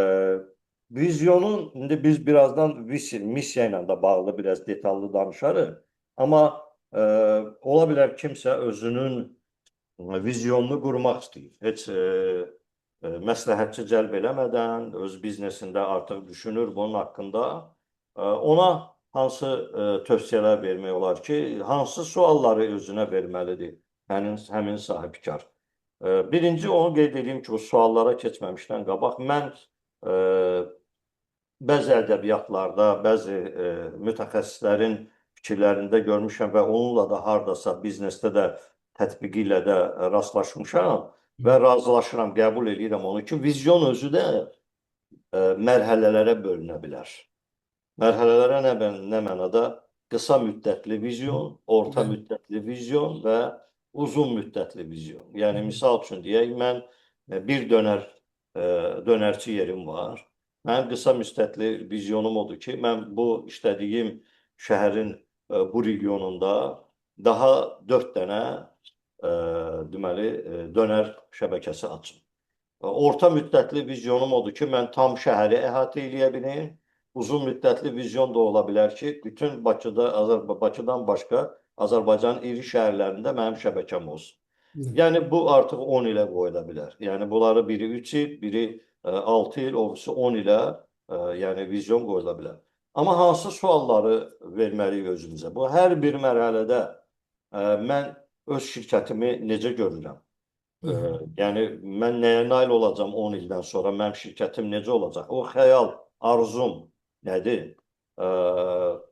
Vizyonun indi biz birazdan missiya ilə də bağlı biraz detallı danışarıq. Amma ola bilər kimsə özünün vizyonunu qurmaq istəyir. Heç məsləhətçi cəlb eləmədən öz biznesində artıq düşünür bunun haqqında. Ona hansı tövsiyələr vermək olar ki, hansı sualları özünə verməlidir həmin sahibkar? Birinci onu qeyd edeyim ki, bu suallara keçməmişdən qabaq mən bəzi ədəbiyyatlarda, bəzi mütəxəssislərin fikirlərində görmüşəm və onunla da hardasa biznesdə də tətbiqi ilə də rastlaşmışam və razılaşıram, qəbul eləyirəm onu ki, vizyon özü də mərhələlərə bölünə bilər. Mərhələlərə nə mənada? Qısa müddətli vizyon, orta müddətli vizyon və uzun müddətli vizyon. Yəni misal üçün deyək, mən bir dönərçi yerim var. Mənim qısa müddətli vizyonum odur ki, mən bu işlədiyim şəhərin bu regionunda daha 4 dənə deməli dönər şəbəkəsi açım. Orta müddətli vizyonum odur ki, mən tam şəhəri əhatə eləyə bilim. Uzun müddətli vizyon da ola bilər ki, bütün Bakıda, Bakıdan başqa Azərbaycanın iri şəhərlərində mənim şəbəkəm olsun. Yəni bu artıq 10 ilə qoyula bilər. Yəni bunları biri 3 il, biri 6 il, o birisi 10 ilə yəni vizyon qoyula bilər. Amma hansı sualları verməliyik özümüzə? Bu hər bir mərhələdə mən öz şirkətimi necə görürəm? Yəni mən nəyə nail olacağam 10 ildən sonra? Mənim şirkətim necə olacaq? O xəyal, arzum nədir?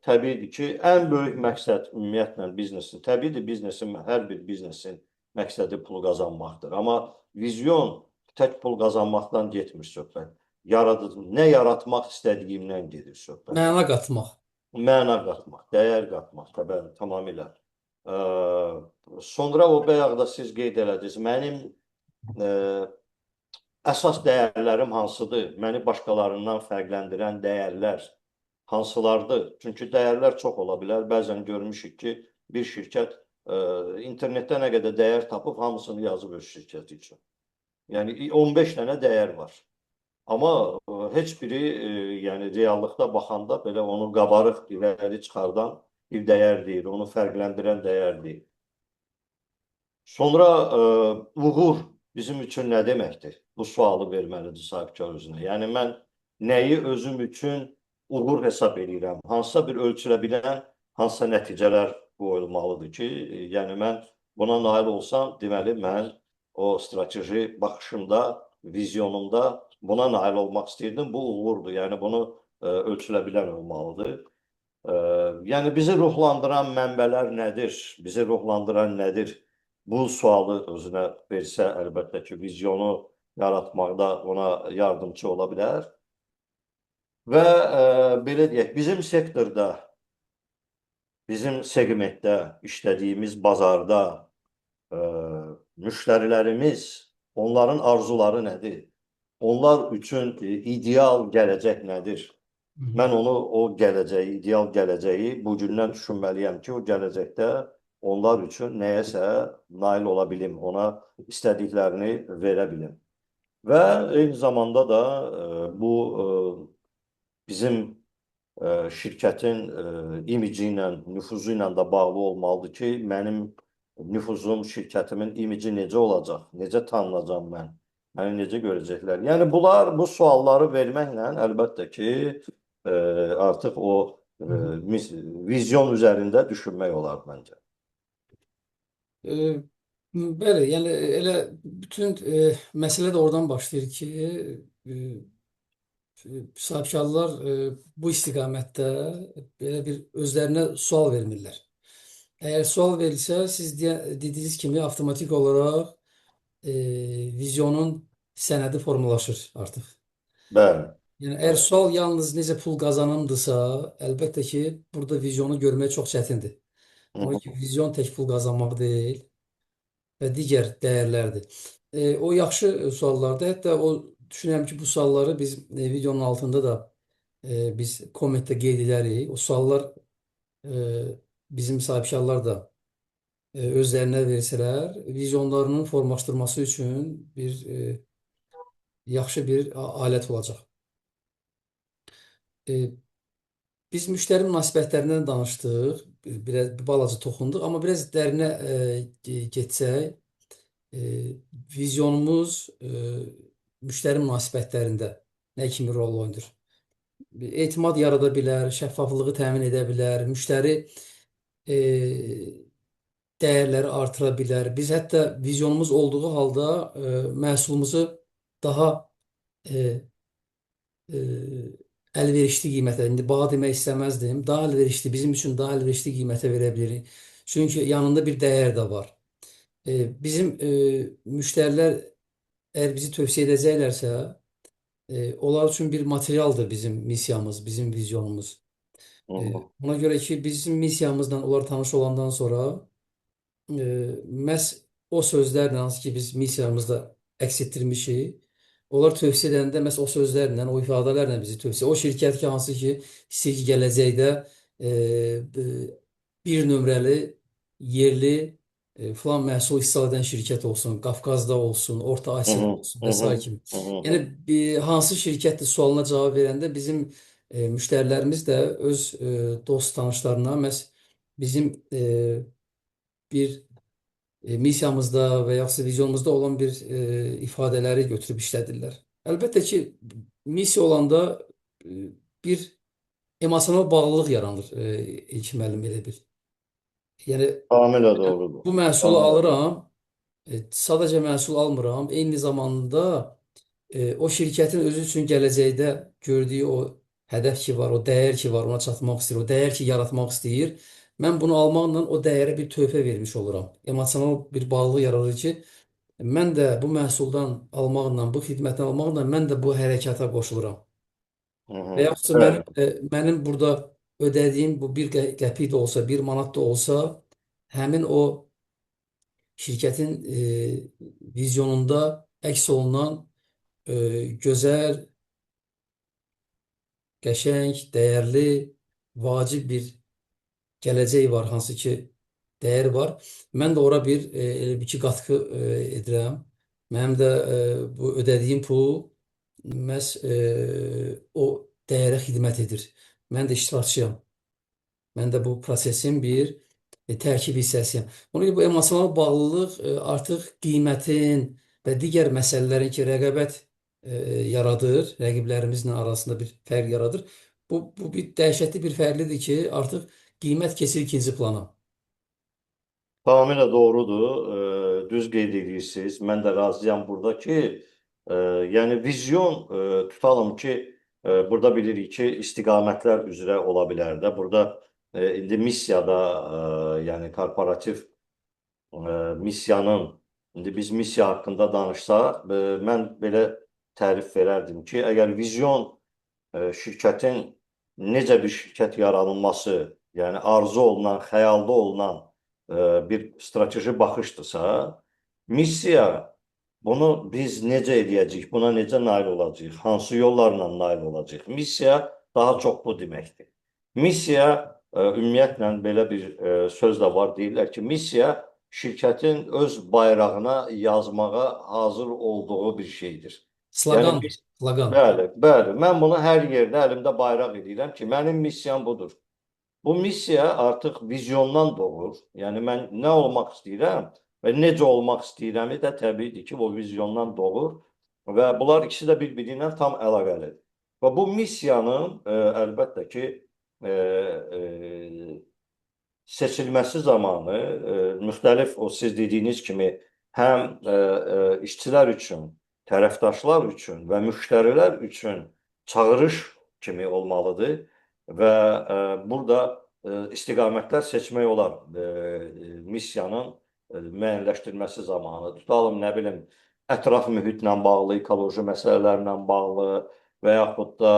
Təbiidir ki, ən böyük məqsəd ümumiyyətlə biznesin, təbiidir biznesin, hər bir biznesin məqsədi pul qazanmaqdır. Amma vizyon tək pul qazanmaqdan getmir söhbət. Yaradıcı, nə yaratmaq istədiyimdən gedir söhbət. Məna qatmaq. Məna qatmaq, dəyər qatmaq, bəli, tamamilə. Sonra o bayaq da siz qeyd elədiniz, mənim əsas dəyərlərim hansıdır? Məni başqalarından fərqləndirən dəyərlər hansılardır? Çünki dəyərlər çox ola bilər. Bəzən görmüşük ki, bir şirkət internetdə nə qədər dəyər tapıb, hamısını yazıb öz şirkəti üçün. Yəni 15 dənə dəyər var. Amma heç biri yəni reallıqda baxanda belə onu qabarıq irəli çıxardan bir dəyər deyil, onu fərqləndirən dəyər deyil. Sonra uğur bizim üçün nə deməkdir? Bu sualı verməlidir sahibkar özünə. Yəni mən nəyi özüm üçün uğur hesab edirəm? Hansısa bir ölçülə bilən, hansısa nəticələr qoyulmalıdır ki, yəni mən buna nail olsam, deməli mən o strateji baxışımda, vizyonumda buna nail olmaq istəyirdim. Bu uğurdur. Yəni bunu ölçülə bilən olmalıdır. Yəni bizi ruhlandıran mənbələr nədir? Bizi ruhlandıran nədir? Bu sualı özünə versə, əlbəttə ki, vizyonu yaratmaqda ona yardımçı ola bilər. Və belə deyək, bizim sektorda, bizim segmentdə işlədiyimiz bazarda müştərilərimiz, onların arzuları nədir? Onlar üçün ideal gələcək nədir? Mən onu, o gələcəyi, ideal gələcəyi bugündən düşünməliyəm ki, o gələcəkdə onlar üçün nəyəsə nail ola bilim, ona istədiklərini verə bilim. Və eyni zamanda da bu bizim şirkətin imici ilə, nüfuzu ilə də bağlı olmalıdır ki, mənim nüfuzum, şirkətimin imici necə olacaq, necə tanınacam mən, məni necə görəcəklər. Yəni bunlar, bu sualları verməklə əlbəttə ki, artıq o vizyon üzərində düşünmək olar məncə. Bəli, yəni elə bütün məsələ də oradan başlayır ki, sahibkarlar bu istiqamətdə belə bir özlərinə sual vermirlər. Əgər sual verilsə, siz dediyiniz kimi avtomatik olaraq vizyonun sənədi formalaşır artıq. Bəli. Yəni əgər sual yalnız necə pul qazanımdırsa, əlbəttə ki, burada vizyonu görmək çox çətindir. Ona ki, vizyon tək pul qazanmaq deyil və digər dəyərlərdir. O yaxşı suallardır. Hətta o düşünürəm ki, bu sualları biz videonun altında da biz kommentdə qeyd edərik. O suallar e, bizim sahibkarlar da özlərinə versələr, vizyonlarının formalaşdırması üçün bir yaxşı bir alət olacaq. Biz müştəri münasibətlərindən danışdıq, biraz bir balaca toxunduq, amma biraz dərinə getsək, vizyonumuz müştəri münasibətlərində nə kimi rol oynayır? Etimad yarada bilər, şəffaflığı təmin edə bilər, müştəri dəyərləri artıra bilər. Biz hətta vizyonumuz olduğu halda məhsulumuzu daha əlverişli qiymətə, indi baha demək istəməzdim, daha əlverişli, bizim üçün daha əlverişli qiymətə verə bilirik. Çünki yanında bir dəyər də var. Bizim müştərilər əgər bizi tövsiyə edəcəklərsə, onlar üçün bir materialdır bizim missiyamız, bizim vizyonumuz. Ona görə ki, bizim missiyamızla onlar tanış olandan sonra məhz o sözlərlə, hansı ki biz missiyamızda əks etdirmişik, onlar tövsiyə edəndə məhz o sözlərlə, o ifadələrlə bizi tövsiyə. O şirkət ki, hansı ki, istəyir ki, gələcəkdə bir nömrəli yerli filan məhsul istehsal edən şirkət olsun, Qafqazda olsun, Orta Hı Asiyada hı, olsun hı və hı, sair kimi. hı hı. Yəni bir hansı şirkətdir sualına cavab verəndə bizim müştərilərimiz də öz dost tanışlarına məhz bizim bir missiyamızda və yaxud vizyonumuzda olan bir ifadələri götürüb işlədirlər. Əlbəttə ki, missiya olanda e, bir emosional bağlılıq yaranır, İlkin müəllim, elə bir. Yəni Tamamilə doğrudur. bu məhsulu Tamamilə doğru. alıram, sadəcə məhsul almıram. Eyni zamanda o şirkətin özü üçün gələcəkdə gördüyü o hədəf ki var, o dəyər ki var, ona çatmaq istəyir, o dəyər ki yaratmaq istəyir. Mən bunu almaqla o dəyərə bir töhfə vermiş oluram. Emosional bir bağlılıq yaradır ki, mən də bu məhsuldan almaqla, bu xidmətdən almaqla mən də bu hərəkata qoşuluram. Hı hı. Və yaxud da Bəli. mənim burada ödədiyim bu bir qəpik də olsa, bir manat da olsa, həmin o şirkətin vizyonunda əks olunan gözəl, qəşəng, dəyərli, vacib bir gələcək var, hansı ki dəyər var. Mən də ora bir elə bir ki qatqı edirəm. Mənim də bu ödədiyim pul məhz o dəyərə xidmət edir. Mən də iştirakçıyam. Mən də bu prosesin bir tərkib hissəsiyəm. Ona görə bu emosional bağlılıq artıq qiymətin və digər məsələlərin ki, rəqabət e, yaradır, rəqiblərimizlə arasında bir fərq yaradır. Bu bir dəhşətli bir fərqlidir ki, artıq qiymət keçir ikinci plana. Tamamilə doğrudur. Düz qeyd edirsiniz. Mən də razıyam burada ki, yəni vizyon tutalım ki, burada bilirik ki, istiqamətlər üzrə ola bilər də. Burada indi missiyada, yəni korporativ missiyanın, indi biz missiya haqqında danışsaq, mən belə tərif verərdim ki, əgər vizyon şirkətin necə bir şirkət yaranılması, yəni arzu olunan, xəyalda olunan bir strateji baxışdırsa, missiya bunu biz necə eləyəcəyik, buna necə nail olacağıq, hansı yollarla nail olacağıq? Missiya daha çox bu deməkdir. Missiya ümumiyyətlə belə bir söz də var, deyirlər ki, missiya şirkətin öz bayrağına yazmağa hazır olduğu bir şeydir. Yəni Sloqandır, biz sloqan. bəli, bəli, mən bunu hər yerdə əlimdə bayraq eləyirəm ki, mənim missiyam budur. Bu missiya artıq vizyondan doğur. Yəni mən nə olmaq istəyirəm və necə olmaq istəyirəmi də təbiidir ki, o vizyondan doğur və bunlar ikisi də bir-biri ilə tam əlaqəlidir. Və bu missiyanın əlbəttə ki, e, e, seçilməsi zamanı müxtəlif o siz dediyiniz kimi həm işçilər üçün, tərəfdaşlar üçün və müştərilər üçün çağırış kimi olmalıdır və burada istiqamətlər seçmək olar missiyanın müəyyənləşdirilməsi zamanı. Tutalım, nə bilim, ətraf mühitlə bağlı, ekoloji məsələlərlə bağlı və yaxud da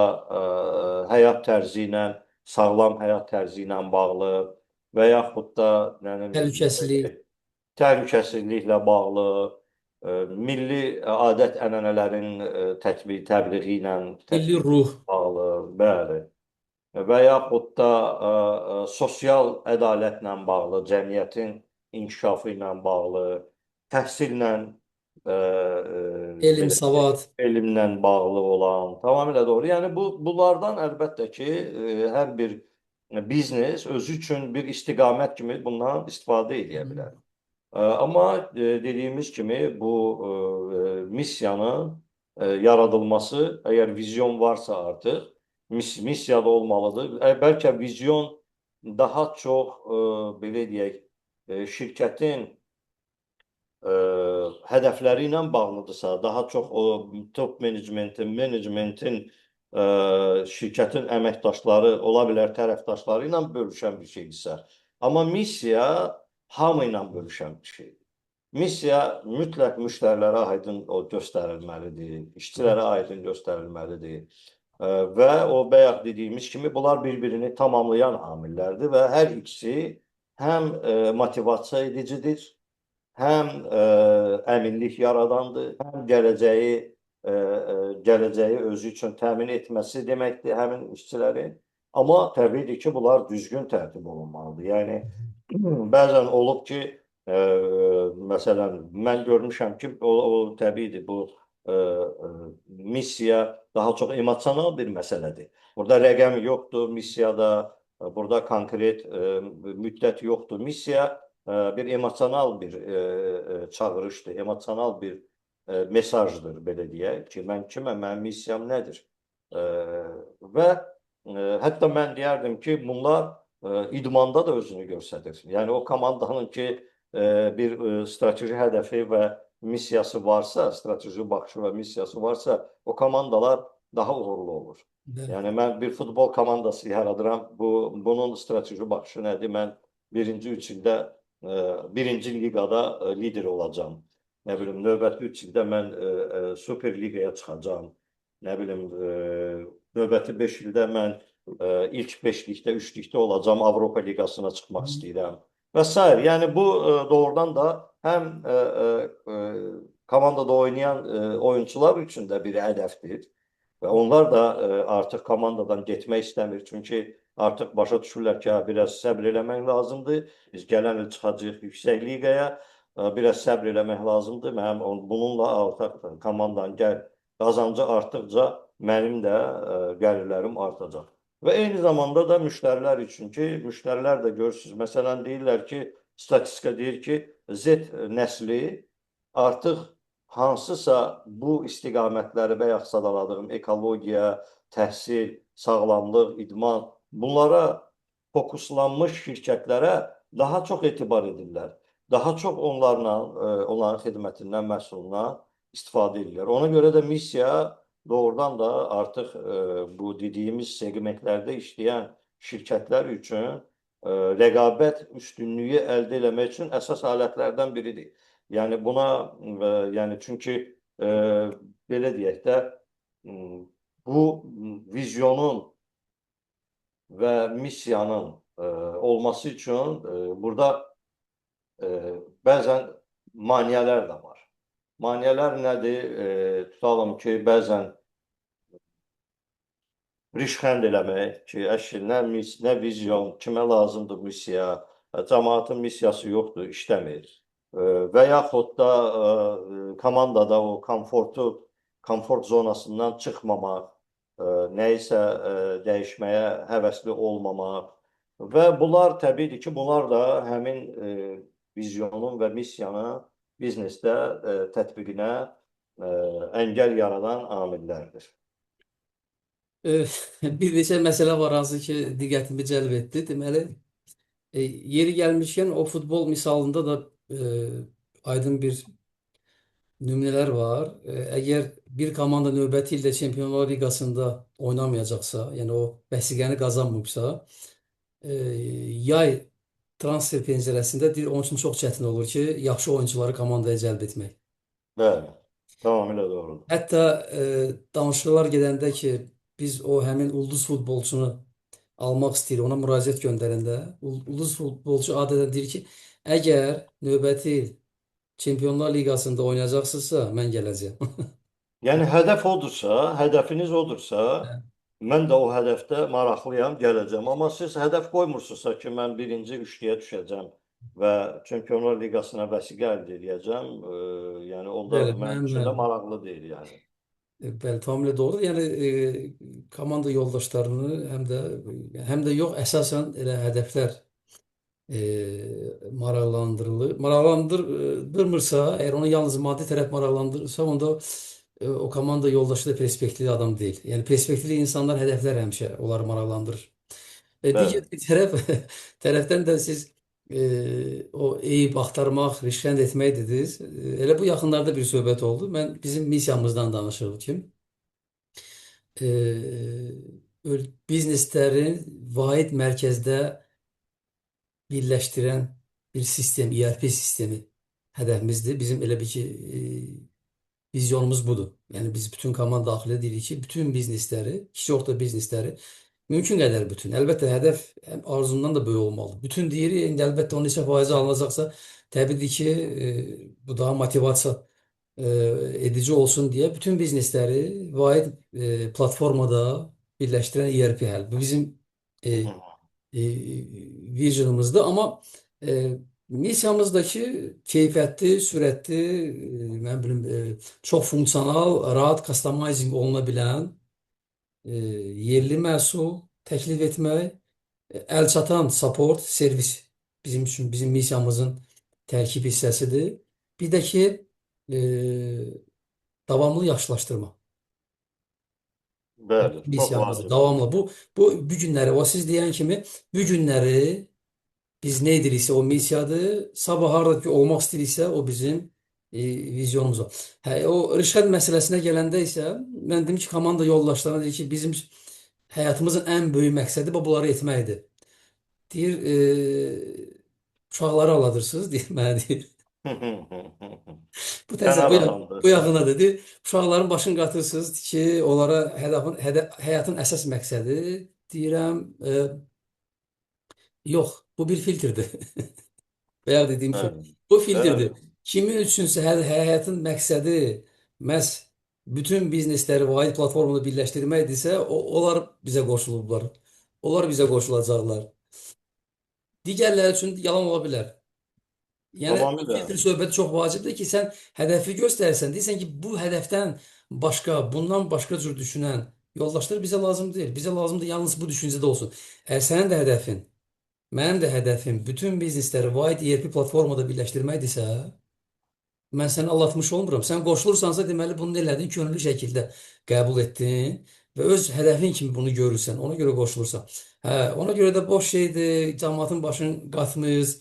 həyat tərzi ilə, sağlam həyat tərzi ilə bağlı və yaxud da nə bilim, Təhlükəsizlik. təhlükəsizliklə bağlı, milli adət-ənənələrin tətbiq, təbliği ilə Milli tətbiq ruh. bağlı, bəli. Və yaxud da sosial ədalətlə bağlı, cəmiyyətin inkişafı ilə bağlı, təhsillə, Elm, belə savad. elmlə bağlı olan, tamamilə doğru. Yəni bunlardan əlbəttə ki, hər bir biznes özü üçün bir istiqamət kimi bundan istifadə edə bilər. Amma dediyimiz kimi bu missiyanın yaradılması, əgər vizyon varsa artıq missiyada olmalıdır. Bəlkə vizyon daha çox belə deyək, şirkətin hədəfləri ilə bağlıdırsa, daha çox o top menecmentin, menecmentin, şirkətin əməkdaşları, ola bilər tərəfdaşları ilə bölüşən bir şeydirsə. Amma missiya hamı ilə bölüşən bir şeydir. Missiya mütləq müştərilərə aydın o göstərilməlidir, işçilərə aydın göstərilməlidir. Və o bayaq dediyimiz kimi bunlar bir-birini tamamlayan amillərdir və hər ikisi həm motivasiya edicidir, həm əminlik yaradandır, həm gələcəyi özü üçün təmin etməsi deməkdir həmin işçilərin. Amma təbiidir ki, bunlar düzgün tərtib olunmalıdır. Yəni bəzən olub ki, E, Məsələn, mən görmüşəm ki, o təbiidir, bu e, e, missiya daha çox emosional bir məsələdir. Burada rəqəm yoxdur missiyada, burada konkret müddət yoxdur. Missiya bir emosional bir çağırışdır, emosional bir mesajdır belə deyək ki, mən kiməm, mənim missiyam nədir? Və hətta mən deyərdim ki, bunlar idmanda da özünü göstərir. Yəni o komandanın ki bir strateji hədəfi və missiyası varsa, strateji baxışı və missiyası varsa, o komandalar daha uğurlu olur. Bəli. Yəni mən bir futbol komandası yaradıram. Bunun strateji baxışı nədir? Mən birinci üç ildə birinci liqada lider olacağam. Nə bilim, növbəti üç ildə mən Super Liqaya çıxacağam. Nə bilim, növbəti 5 ildə mən ilk beşlikdə, üçlükdə olacağam, Avropa Liqasına çıxmaq istəyirəm və sair. Yəni bu doğrudan da həm komandada oynayan oyunçular üçün də bir hədəfdir. Və onlar da artıq komandadan getmək istəmir. Çünki artıq başa düşürlər ki, hə, biraz səbr eləmək lazımdır. Biz gələn il çıxacağıq yüksək liqaya. Biraz səbr eləmək lazımdır. Mənim bununla artıq komandanın qazancı artdıqca mənim də gəlirlərim artacaq. Və eyni zamanda da müştərilər üçün ki, müştərilər də görürsünüz, məsələn deyirlər ki, statistika deyir ki, Z nəsli artıq hansısa bu istiqamətləri bayaq sadaladığım ekologiya, təhsil, sağlamlıq, idman bunlara fokuslanmış şirkətlərə daha çox etibar edirlər. Daha çox onlarla, onların xidmətindən, məhsulundan istifadə edirlər. Ona görə də missiya doğrudan da artıq bu dediyimiz segmentlərdə işləyən şirkətlər üçün rəqabət üstünlüyü əldə eləmək üçün əsas alətlərdən biridir. Yəni buna yəni çünki belə deyək də bu vizyonun və missiyanın olması üçün burada bəzən maneələr də var. Maneələr nədir? Tutalım ki, bəzən rişxənd eləmək ki, əşi, nə nə vizyon, kimə lazımdır missiya, cəmaatın missiyası yoxdur, işləmir. Və yaxud da komandada o komfort zonasından çıxmamaq, nəyisə dəyişməyə həvəsli olmamaq və bunlar təbiidir ki, bunlar da həmin vizyonun və missiyanın biznesdə tətbiqinə əngəl yaradan amillərdir. Bir neçə məsələ var hansı ki diqqətimi cəlb etdi. Deməli, yeri gəlmişkən o futbol misalında da e, aydın bir nümunələr var. Əgər bir komanda növbəti ildə Çempionlar Liqasında oynamayacaqsa, yəni o vəsiqəni qazanmayıbsa, yay transfer pəncərəsində deyir, onun üçün çox çətin olur ki, yaxşı oyunçuları komandaya cəlb etmək. Bəli, tamamilə doğrudur. Hətta danışıqlar gedəndə ki, biz o həmin ulduz futbolçunu almaq istəyirik, ona müraciət göndərəndə ulduz futbolçu adətən deyir ki, əgər növbəti il Çempionlar Liqasında oynayacaqsınızsa, mən gələcəyəm. Yəni hədəf odursa, hədəfiniz odursa, mən də o hədəfdə maraqlıyam, gələcəm. Amma siz hədəf qoymursunuzsa ki, mən birinci üçlüyə düşəcəm və Çempionlar Liqasına vəsiqə əldə edəcəm, yəni onda Bəli, mənim mənim üçün də də maraqlı deyil yəni. Bəli, tamamilə doğrudur. Yəni komanda yoldaşlarını həm də yox, əsasən elə hədəflər maraqlandırılır. Maraqlandırmırsa, əgər onu yalnız maddi tərəf maraqlandırırsa, onda o komanda yoldaşı da perspektivli adam deyil. Yəni perspektivli insanlar hədəflər həmişə onları maraqlandırır. Bəli. Digər bir tərəf tərəfdən də siz o eyib axtarmaq, rişxənd etmək dediniz. Elə bu yaxınlarda bir söhbət oldu. Mən bizim missiyamızdan danışırdım ki, e, bizneslərin vahid mərkəzdə birləşdirən bir sistem, ERP sistemi hədəfimizdir. Bizim elə bir ki, vizyonumuz budur. Yəni biz bütün komanda daxil edirik ki, bütün biznesləri, kiçik orta biznesləri mümkün qədər bütün. Əlbəttə hədəf həm arzundan da böyük olmalıdır. Bütün deyirik, indi əlbəttə onun neçə faizi alınacaqsa, təbiidir ki, bu daha motivasiya edici olsun deyə bütün biznesləri vahid platformada birləşdirən ERP həll. Bu bizim e, visionumuzdur. Amma e, Missiyamızdakı keyfiyyətli, sürətli, mən bilim, çox funksional, rahat customizing oluna bilən yerli məhsul təklif etmək, əl çatan support, servis bizim üçün bizim missiyamızın tərkib hissəsidir. Bir də ki, e, davamlı yaxşılaşdırma. Bəli, çox Missiyamızdır. vacibdir. Davamlı. Bu bu günləri, o siz deyən kimi bu günləri biz nə ediriksə o missiyadır. Sabah harda ki olmaq istəyiriksə o bizim vizyonumuz. Hə, o rüşvət məsələsinə gələndə isə mən dedim ki, komanda yoldaşlarına deyir ki, bizim həyatımızın ən böyük məqsədi bu bunları etməkdir. Deyir, uşaqları aldadırsınız, deyir mənə deyir. Bu təzə Kənar bu, adamdır. bu yaxına dedi. Uşaqların başını qatırsınız ki, onlara hədəfin, həyatın əsas məqsədi deyirəm, yox, bu bir filtrdir. Bayaq dediyim kimi. Bəli, Bu bəli. filtrdir. Kimin üçünsə həyatın məqsədi məhz bütün biznesləri vahid platformada birləşdirməkdirsə, onlar bizə qoşulublar. Onlar bizə qoşulacaqlar. Digərləri üçün yalan ola bilər. Yəni Tamamilə. filtr söhbəti çox vacibdir ki, sən hədəfi göstərsən, deyirsən ki, bu hədəfdən başqa, bundan başqa cür düşünən yoldaşlar bizə lazım deyil. Bizə lazımdır yalnız bu düşüncədə olsun. Əgər sənin də hədəfin, mənim də hədəfim bütün biznesləri vahid ERP platformada birləşdirməkdirsə, mən səni aldatmış olmuram. Sən qoşulursansa, deməli bunu nə elədin? Könüllü şəkildə qəbul etdin və öz hədəfin kimi bunu görürsən, ona görə qoşulursan. Hə, ona görə də boş şeydir, cəmaatın başını qatmayız,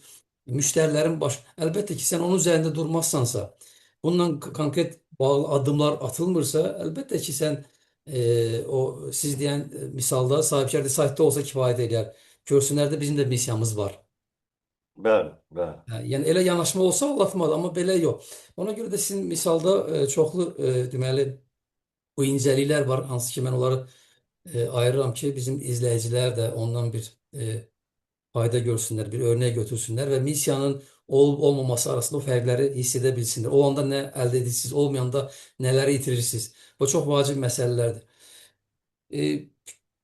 müştərilərin baş... Əlbəttə ki, sən onun üzərində durmazsansa, bununla konkret bağlı addımlar atılmırsa, əlbəttə ki, sən o siz deyən misalda sahibkar saytda olsa kifayət eləyər. Görsünlər də bizim də missiyamız var. Bəli, bəli. Hə, yəni elə yanaşma olsa aldatmadı, amma belə yox. Ona görə də sizin misalda çoxlu deməli bu incəliklər var, hansı ki mən onları ayırıram ki, bizim izləyicilər də ondan bir fayda görsünlər, bir örnək götürsünlər və missiyanın olub olmaması arasında o fərqləri hiss edə bilsinlər. Olanda nə əldə edirsiniz, olmayanda nələri itirirsiniz. Bu çox vacib məsələlərdir. E,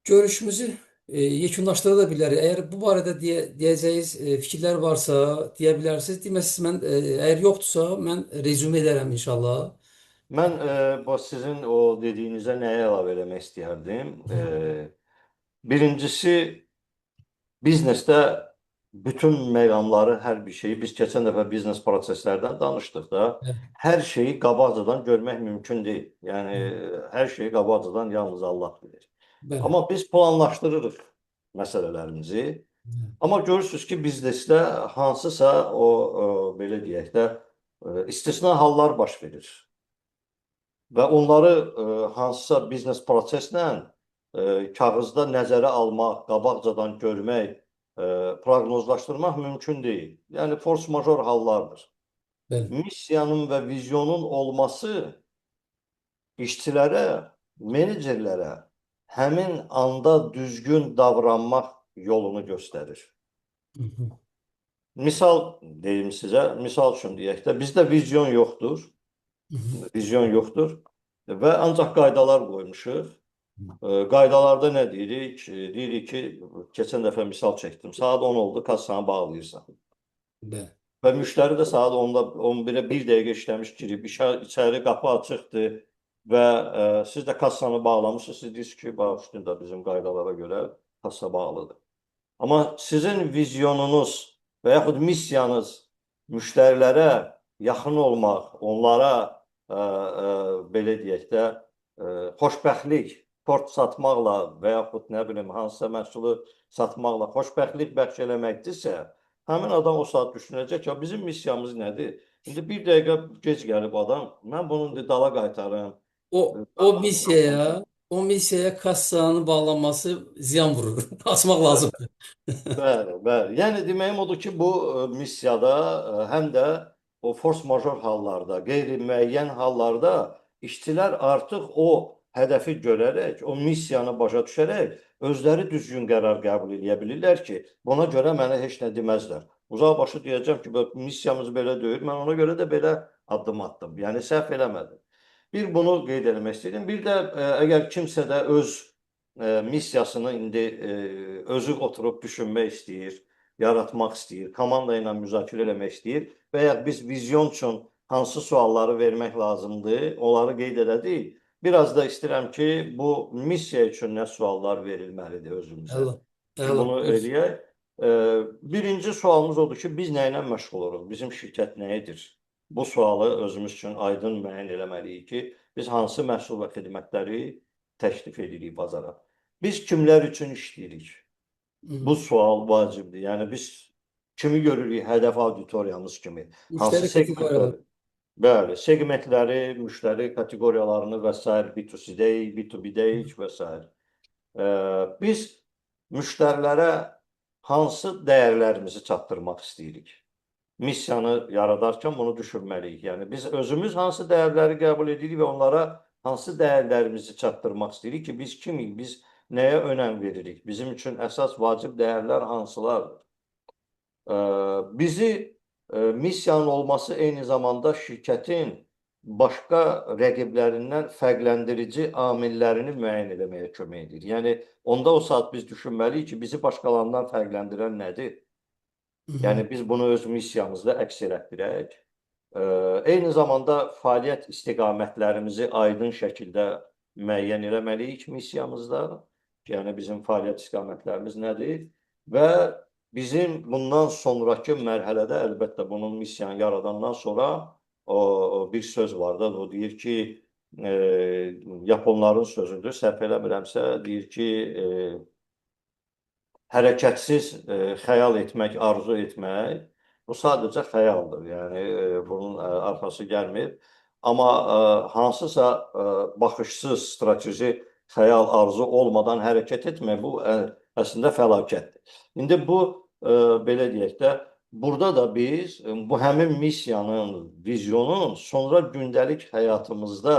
görüşümüzü yekunlaşdıra da bilərik. Əgər bu barədə deyəcəyiniz fikirlər varsa deyə bilərsiniz. Deməsiz mən əgər yoxdursa mən rezüme edərəm inşallah. Mən bu sizin o dediyinizə nəyə əlavə eləmək istəyərdim? Birincisi, biznesdə bütün məqamları, hər bir şeyi biz keçən dəfə biznes proseslərdən danışdıq da, hər şeyi qabaqcadan görmək mümkün deyil. Yəni hər şeyi qabaqcadan yalnız Allah bilir. Bəli. Amma biz planlaşdırırıq məsələlərimizi. Amma görürsünüz ki, biznesdə hansısa o belə deyək də istisna hallar baş verir. Və onları hansısa biznes proseslə kağızda nəzərə almaq, qabaqcadan görmək, proqnozlaşdırmaq mümkün deyil. Yəni force major hallardır. Bəli. Missiyanın və vizyonun olması işçilərə, menecerlərə həmin anda düzgün davranmaq yolunu göstərir. Hı hı. Misal deyim sizə, misal üçün deyək də, bizdə vizyon yoxdur. Hı hı. Vizyon yoxdur və ancaq qaydalar qoymuşuq. Qaydalarda nə deyirik? Deyirik ki, keçən dəfə misal çəkdim. Saat 10 oldu, kassanı bağlayırsan. Bəli. Və müştəri də saat 10-da 11-ə bir dəqiqə işləmiş girib, içəri qapı açıqdır və siz də kassanı bağlamışsınız. Siz deyirsiniz ki, bax üstündə bizim qaydalara görə kassa bağlıdır. Amma sizin vizyonunuz və yaxud missiyanız müştərilərə yaxın olmaq, onlara belə deyək də xoşbəxtlik, tort satmaqla və yaxud nə bilim hansısa məhsulu satmaqla xoşbəxtlik bəxş eləməkdirsə, həmin adam o saat düşünəcək ki, bizim missiyamız nədir? İndi bir dəqiqə gec gəlib adam, mən bunu indi dala qaytarım. O missiyaya kassanın bağlanması ziyan vurur. Açmaq lazımdır. Bəli, bəli. Yəni deməyim odur ki, bu missiyada həm də o force major hallarda, qeyri-müəyyən hallarda işçilər artıq o hədəfi görərək, o missiyanı başa düşərək özləri düzgün qərar qəbul eləyə bilirlər ki, buna görə mənə heç nə deməzlər. Uzaq başı deyəcəm ki, missiyamız belə deyil, mən ona görə də belə addım atdım. Yəni səhv eləmədim. Bir bunu qeyd eləmək istəyirdim. Bir də əgər kimsə də öz missiyasını indi özü oturub düşünmək istəyir, yaratmaq istəyir, komanda ilə müzakirə eləmək istəyir və ya biz vizyon üçün hansı sualları vermək lazımdır, onları qeyd elədik. Biraz da istəyirəm ki, bu missiya üçün nə suallar verilməlidir özümüzə. Əla. Ki, Əla. bunu Buyur. eləyək. Birinci sualımız odur ki, biz nə ilə məşğul oluruq? Bizim şirkət nə edir? Bu sualı özümüz üçün aydın müəyyən eləməliyik ki, biz hansı məhsul və xidmətləri təklif edirik bazara? Biz kimlər üçün işləyirik? Bu sual vacibdir. Yəni biz kimi görürük hədəf auditoriyamız kimi? Hansı Müştəri kateqoriyaları. segmentləri? Bəli, segmentləri, müştəri kateqoriyalarını və sair B2C-deyik, B2B-deyik və sair. Biz müştərilərə hansı dəyərlərimizi çatdırmaq istəyirik? Missiyanı yaradarkən bunu düşünməliyik. Yəni biz özümüz hansı dəyərləri qəbul edirik və onlara hansı dəyərlərimizi çatdırmaq istəyirik ki, biz kimik, biz nəyə önəm veririk? Bizim üçün əsas vacib dəyərlər hansılardır? Bizi missiyanın olması eyni zamanda şirkətin başqa rəqiblərindən fərqləndirici amillərini müəyyən etməyə kömək edir. Yəni onda o saat biz düşünməliyik ki, bizi başqalarından fərqləndirən nədir? Yəni biz bunu öz missiyamızda əks elətdirək. Eyni zamanda fəaliyyət istiqamətlərimizi aydın şəkildə müəyyən eləməliyik missiyamızda. Yəni bizim fəaliyyət istiqamətlərimiz nədir? Və bizim bundan sonrakı mərhələdə əlbəttə bunun missiyanı yaradandan sonra o bir söz var da, o deyir ki, e, Yaponların sözüdür, səhv eləmirəmsə, deyir ki, hərəkətsiz xəyal etmək, arzu etmək, bu sadəcə xəyaldır. Yəni bunun arxası gəlmir. Amma hansısa baxışsız strateji xəyal, arzu olmadan hərəkət etmək bu əslində fəlakətdir. İndi bu belə deyək də, burada da biz bu həmin missiyanın, vizyonun sonra gündəlik həyatımızda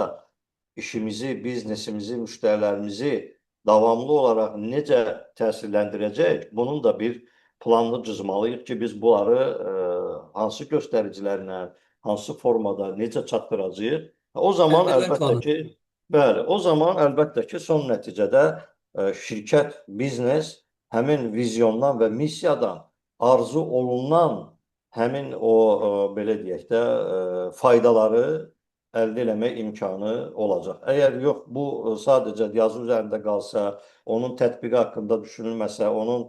işimizi, biznesimizi, müştərilərimizi davamlı olaraq necə təsirləndirəcək, bunun da bir planını cızmalıyıq ki, biz bunları hansı göstəricilərlə, hansı formada necə çatdıracağıq. O zaman Tədbirlər əlbəttə planı. ki, bəli, o zaman əlbəttə ki, son nəticədə şirkət, biznes həmin vizyondan və missiyadan arzu olunan həmin o belə deyək də faydaları əldə eləmək imkanı olacaq. Əgər yox, bu sadəcə yazı üzərində qalsa, onun tətbiqi haqqında düşünülməsə, onun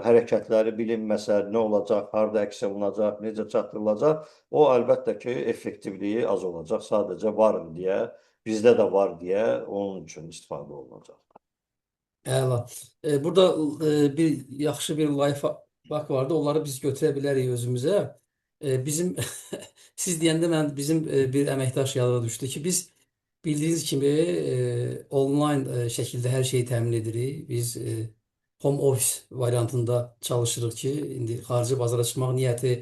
hərəkətləri bilinməsə, nə olacaq, harda əks olunacaq, necə çatdırılacaq, o əlbəttə ki, effektivliyi az olacaq. Sadəcə varım deyə, bizdə də var deyə onun üçün istifadə olunacaq. Əla. Burada bir yaxşı bir life hack vardı. Onları biz götürə bilərik özümüzə. Bizim siz deyəndə mən bizim bir əməkdaş yadıma düşdü ki, biz bildiyiniz kimi online şəkildə hər şeyi təmin edirik. Biz home office variantında çalışırıq ki, indi xarici bazara çıxmaq niyyəti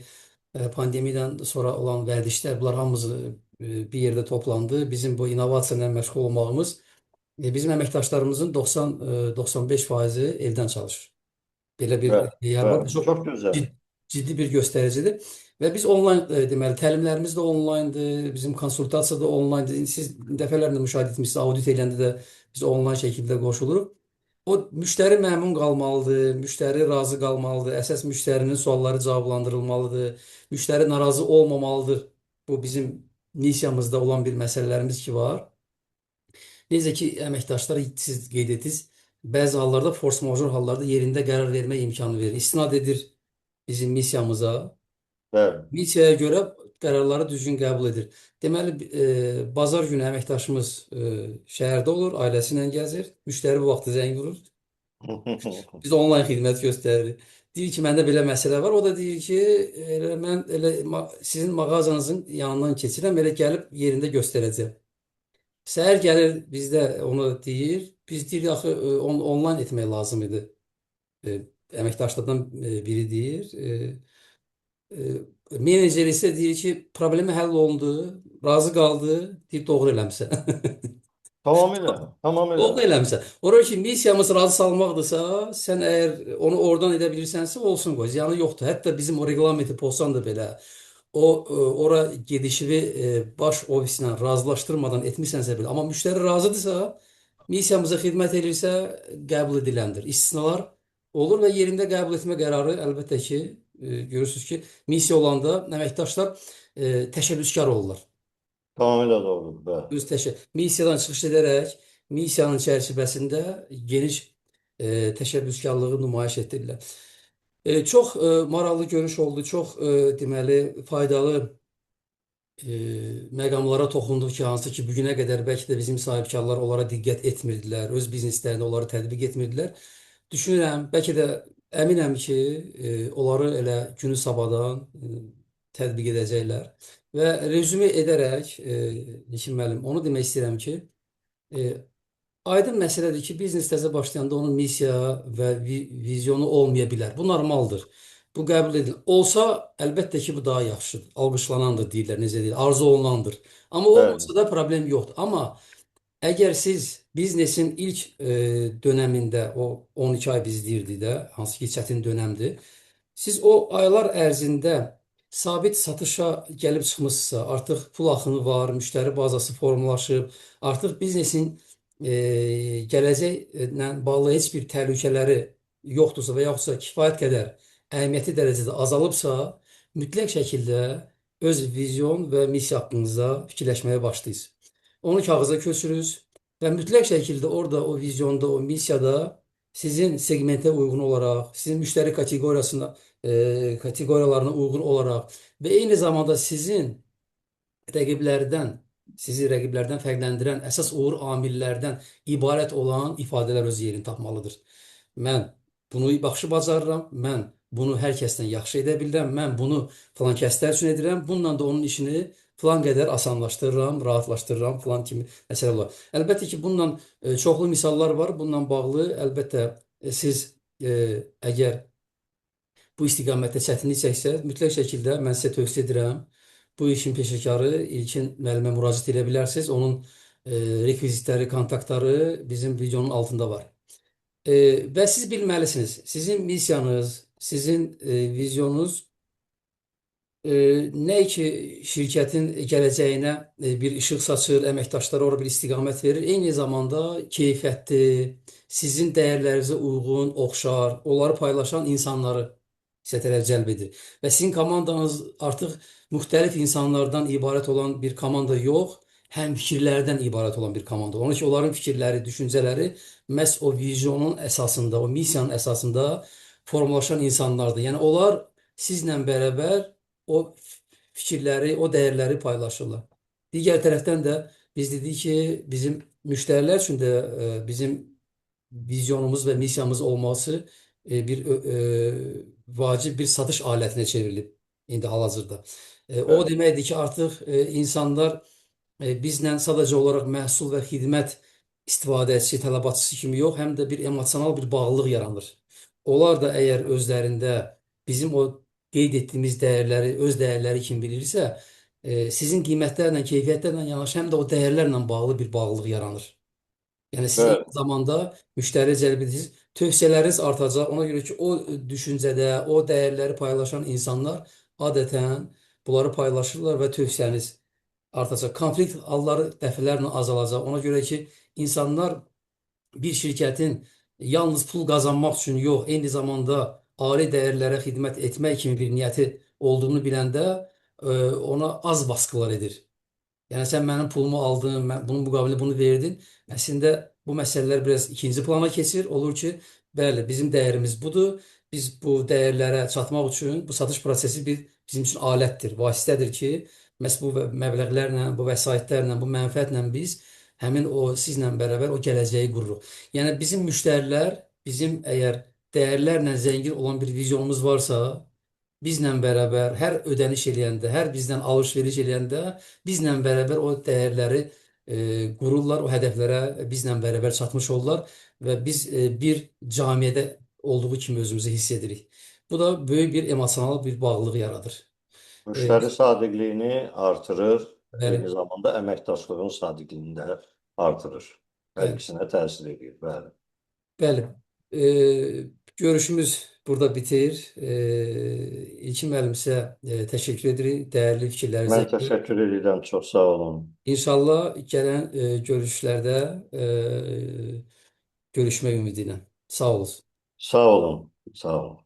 pandemiyadan sonra olan vərdişlər, bunlar hamısı bir yerdə toplandı. Bizim bu innovasiya ilə məşğul olmağımız bizim əməkdaşlarımızın 90 95 faizi evdən çalışır. Belə bir Bəli, yer var. Bu bəli, çox çox gözəl. ciddi bir göstəricidir. Və biz onlayn deməli təlimlərimiz də onlayndır, bizim konsultasiya da onlayndır. Siz dəfələrlə müşahidə etmisiniz, audit edəndə də biz onlayn şəkildə qoşuluruq. O müştəri məmnun qalmalıdır, müştəri razı qalmalıdır, əsas müştərinin sualları cavablandırılmalıdır, müştəri narazı olmamalıdır. Bu bizim missiyamızda olan bir məsələlərimiz ki var. Necə ki, əməkdaşlar siz qeyd etdiniz, bəzi hallarda force-major hallarda yerində qərar vermə imkanı verir. İstinad edir bizim missiyamıza. Bəli. Missiyaya görə qərarları düzgün qəbul edir. Deməli, bazar günü əməkdaşımız şəhərdə olur, ailəsi ilə gəzir. Müştəri bu vaxtı zəng vurur. Biz onlayn xidmət göstəririk. Deyir ki, məndə belə məsələ var. O da deyir ki, elə mən elə sizin mağazanızın yanından keçirəm, elə gəlib yerində göstərəcəm. Səhər gəlir bizdə onu deyir. Biz deyirik axı on onlayn etmək lazım idi. E, əməkdaşlardan biri deyir. Menecer isə deyir ki, problemi həll olundu, razı qaldı, deyir doğru eləmisən. Tamamilə, tamamilə. Doğru eləmisən. Ora ki, missiyamız razı salmaqdırsa, sən əgər onu oradan edə bilirsənsə, olsun qoy. Ziyanı yoxdur. Hətta bizim o reqlamenti pozsan da belə o ora gedişini baş ofislə razılaşdırmadan etmisənsə belə, amma müştəri razıdırsa, missiyamıza xidmət edirsə, qəbul ediləndir. İstisnalar Olur və yerində qəbul etmə qərarı əlbəttə ki, görürsünüz ki, missiya olanda əməkdaşlar təşəbbüskar olurlar. Tamamilə doğrudur, bəli. Öz missiyadan çıxış edərək missiyanın çərçivəsində geniş təşəbbüskarlığı nümayiş etdirirlər. Çox maraqlı görüş oldu, çox deməli faydalı məqamlara toxunduq ki, hansı ki, bugünə qədər bəlkə də bizim sahibkarlar onlara diqqət etmirdilər, öz bizneslərində onları tətbiq etmirdilər. Düşünürəm, bəlkə də əminəm ki, onları elə günü sabadan tətbiq edəcəklər. Və rezüme edərək, Nikin müəllim, onu demək istəyirəm ki, e, aydın məsələdir ki, biznes təzə başlayanda onun missiya və vizyonu olmaya bilər. Bu normaldır. Bu qəbul edilir. Olsa, əlbəttə ki, bu daha yaxşıdır. Alqışlanandır deyirlər, necə deyir, arzu olunandır. Amma Bəli. olmasa da problem yoxdur. Amma əgər siz biznesin ilk dönəmində, o 12 ay biz deyirdik də, hansı ki, çətin dönəmdir. Siz o aylar ərzində sabit satışa gəlib çıxmısınızsa, artıq pul axını var, müştəri bazası formalaşıb, artıq biznesin gələcəklə bağlı heç bir təhlükələri yoxdursa və yaxudsa kifayət qədər əhəmiyyətli dərəcədə azalıbsa, mütləq şəkildə öz vizyon və missiya haqqınızda fikirləşməyə başlayırsınız. Onu kağıza köçürürsünüz və mütləq şəkildə orada o vizyonda, o missiyada sizin segmentə uyğun olaraq, sizin müştəri kateqoriyasına, kateqoriyalarına uyğun olaraq və eyni zamanda sizin rəqiblərdən, sizi rəqiblərdən fərqləndirən əsas uğur amillərdən ibarət olan ifadələr öz yerini tapmalıdır. Mən bunu yaxşı bacarıram, mən bunu hər kəsdən yaxşı edə bilirəm, mən bunu filan kəslər üçün edirəm, bununla da onun işini filan qədər asanlaşdırıram, rahatlaşdırıram filan kimi məsələ olar. Əlbəttə ki, bununla çoxlu misallar var. Bununla bağlı əlbəttə siz əgər bu istiqamətdə çətinlik çəksə, mütləq şəkildə mən sizə tövsiyə edirəm. Bu işin peşəkarı İlkin müəllimə müraciət edə bilərsiniz. Onun rekvizitləri, kontaktları bizim videonun altında var. Və siz bilməlisiniz, sizin missiyanız, sizin vizyonunuz nə ki şirkətin gələcəyinə bir işıq saçır, əməkdaşlara ora bir istiqamət verir. Eyni zamanda keyfiyyətli, sizin dəyərlərinizə uyğun, oxşar, onları paylaşan insanları sizə tərəf cəlb edir. Və sizin komandanız artıq müxtəlif insanlardan ibarət olan bir komanda yox, həm fikirlərdən ibarət olan bir komanda. Onun üçün onların fikirləri, düşüncələri məhz o vizyonun əsasında, o missiyanın əsasında formalaşan insanlardır. Yəni onlar sizlə bərabər o fikirləri, o dəyərləri paylaşırlar. Digər tərəfdən də biz dedik ki, bizim müştərilər üçün də bizim vizyonumuz və missiyamız olması bir vacib bir satış alətinə çevrilib indi hal-hazırda. O Bəli. deməkdir ki, artıq insanlar bizlə sadəcə olaraq məhsul və xidmət istifadəçisi, tələbatçısı kimi yox, həm də bir emosional bir bağlılıq yaranır. Onlar da əgər özlərində bizim o qeyd etdiyimiz dəyərləri öz dəyərləri kimi bilirsə, sizin qiymətlərlə, keyfiyyətlərlə yanaşı həm də o dəyərlərlə bağlı bir bağlılıq yaranır. Yəni siz eyni Bəli. zamanda müştəri cəlb edirsiniz, tövsiyələriniz artacaq. Ona görə ki, o düşüncədə, o dəyərləri paylaşan insanlar adətən bunları paylaşırlar və tövsiyəniz artacaq. Konflikt halları dəfələrlə azalacaq. Ona görə ki, insanlar bir şirkətin yalnız pul qazanmaq üçün yox, eyni zamanda ali dəyərlərə xidmət etmək kimi bir niyyəti olduğunu biləndə ona az baskılar edir. Yəni sən mənim pulumu aldın, mən bunun müqabilində bunu verdin. Əslində bu məsələlər biraz ikinci plana keçir. Olur ki, bəli, bizim dəyərimiz budur. Biz bu dəyərlərə çatmaq üçün bu satış prosesi bir bizim üçün alətdir, vasitədir ki, məhz bu məbləğlərlə, bu vəsaitlərlə, bu mənfəətlə biz həmin o sizlə bərabər o gələcəyi qururuq. Yəni bizim müştərilər, bizim əgər dəyərlərlə zəngin olan bir vizyonumuz varsa, bizlə bərabər hər ödəniş eləyəndə, hər bizdən alış-veriş eləyəndə bizlə bərabər o dəyərləri qururlar, o hədəflərə bizlə bərabər çatmış olurlar və biz bir camiədə olduğu kimi özümüzü hiss edirik. Bu da böyük bir emosional bir bağlılıq yaradır. Müştəri sadiqliyini artırır, Bəli, eyni zamanda əməkdaşlığın sadiqliyini də artırır. Hər bəli. ikisinə təsir edir, bəli. Bəli. Görüşümüz burada bitir. İlkin müəllim sizə təşəkkür edirik dəyərli fikirlərinizə Mən görə. təşəkkür edirəm, çox sağ olun. İnşallah gələn görüşlərdə görüşmək ümidi ilə. Sağ olun. Sağ olun, sağ olun.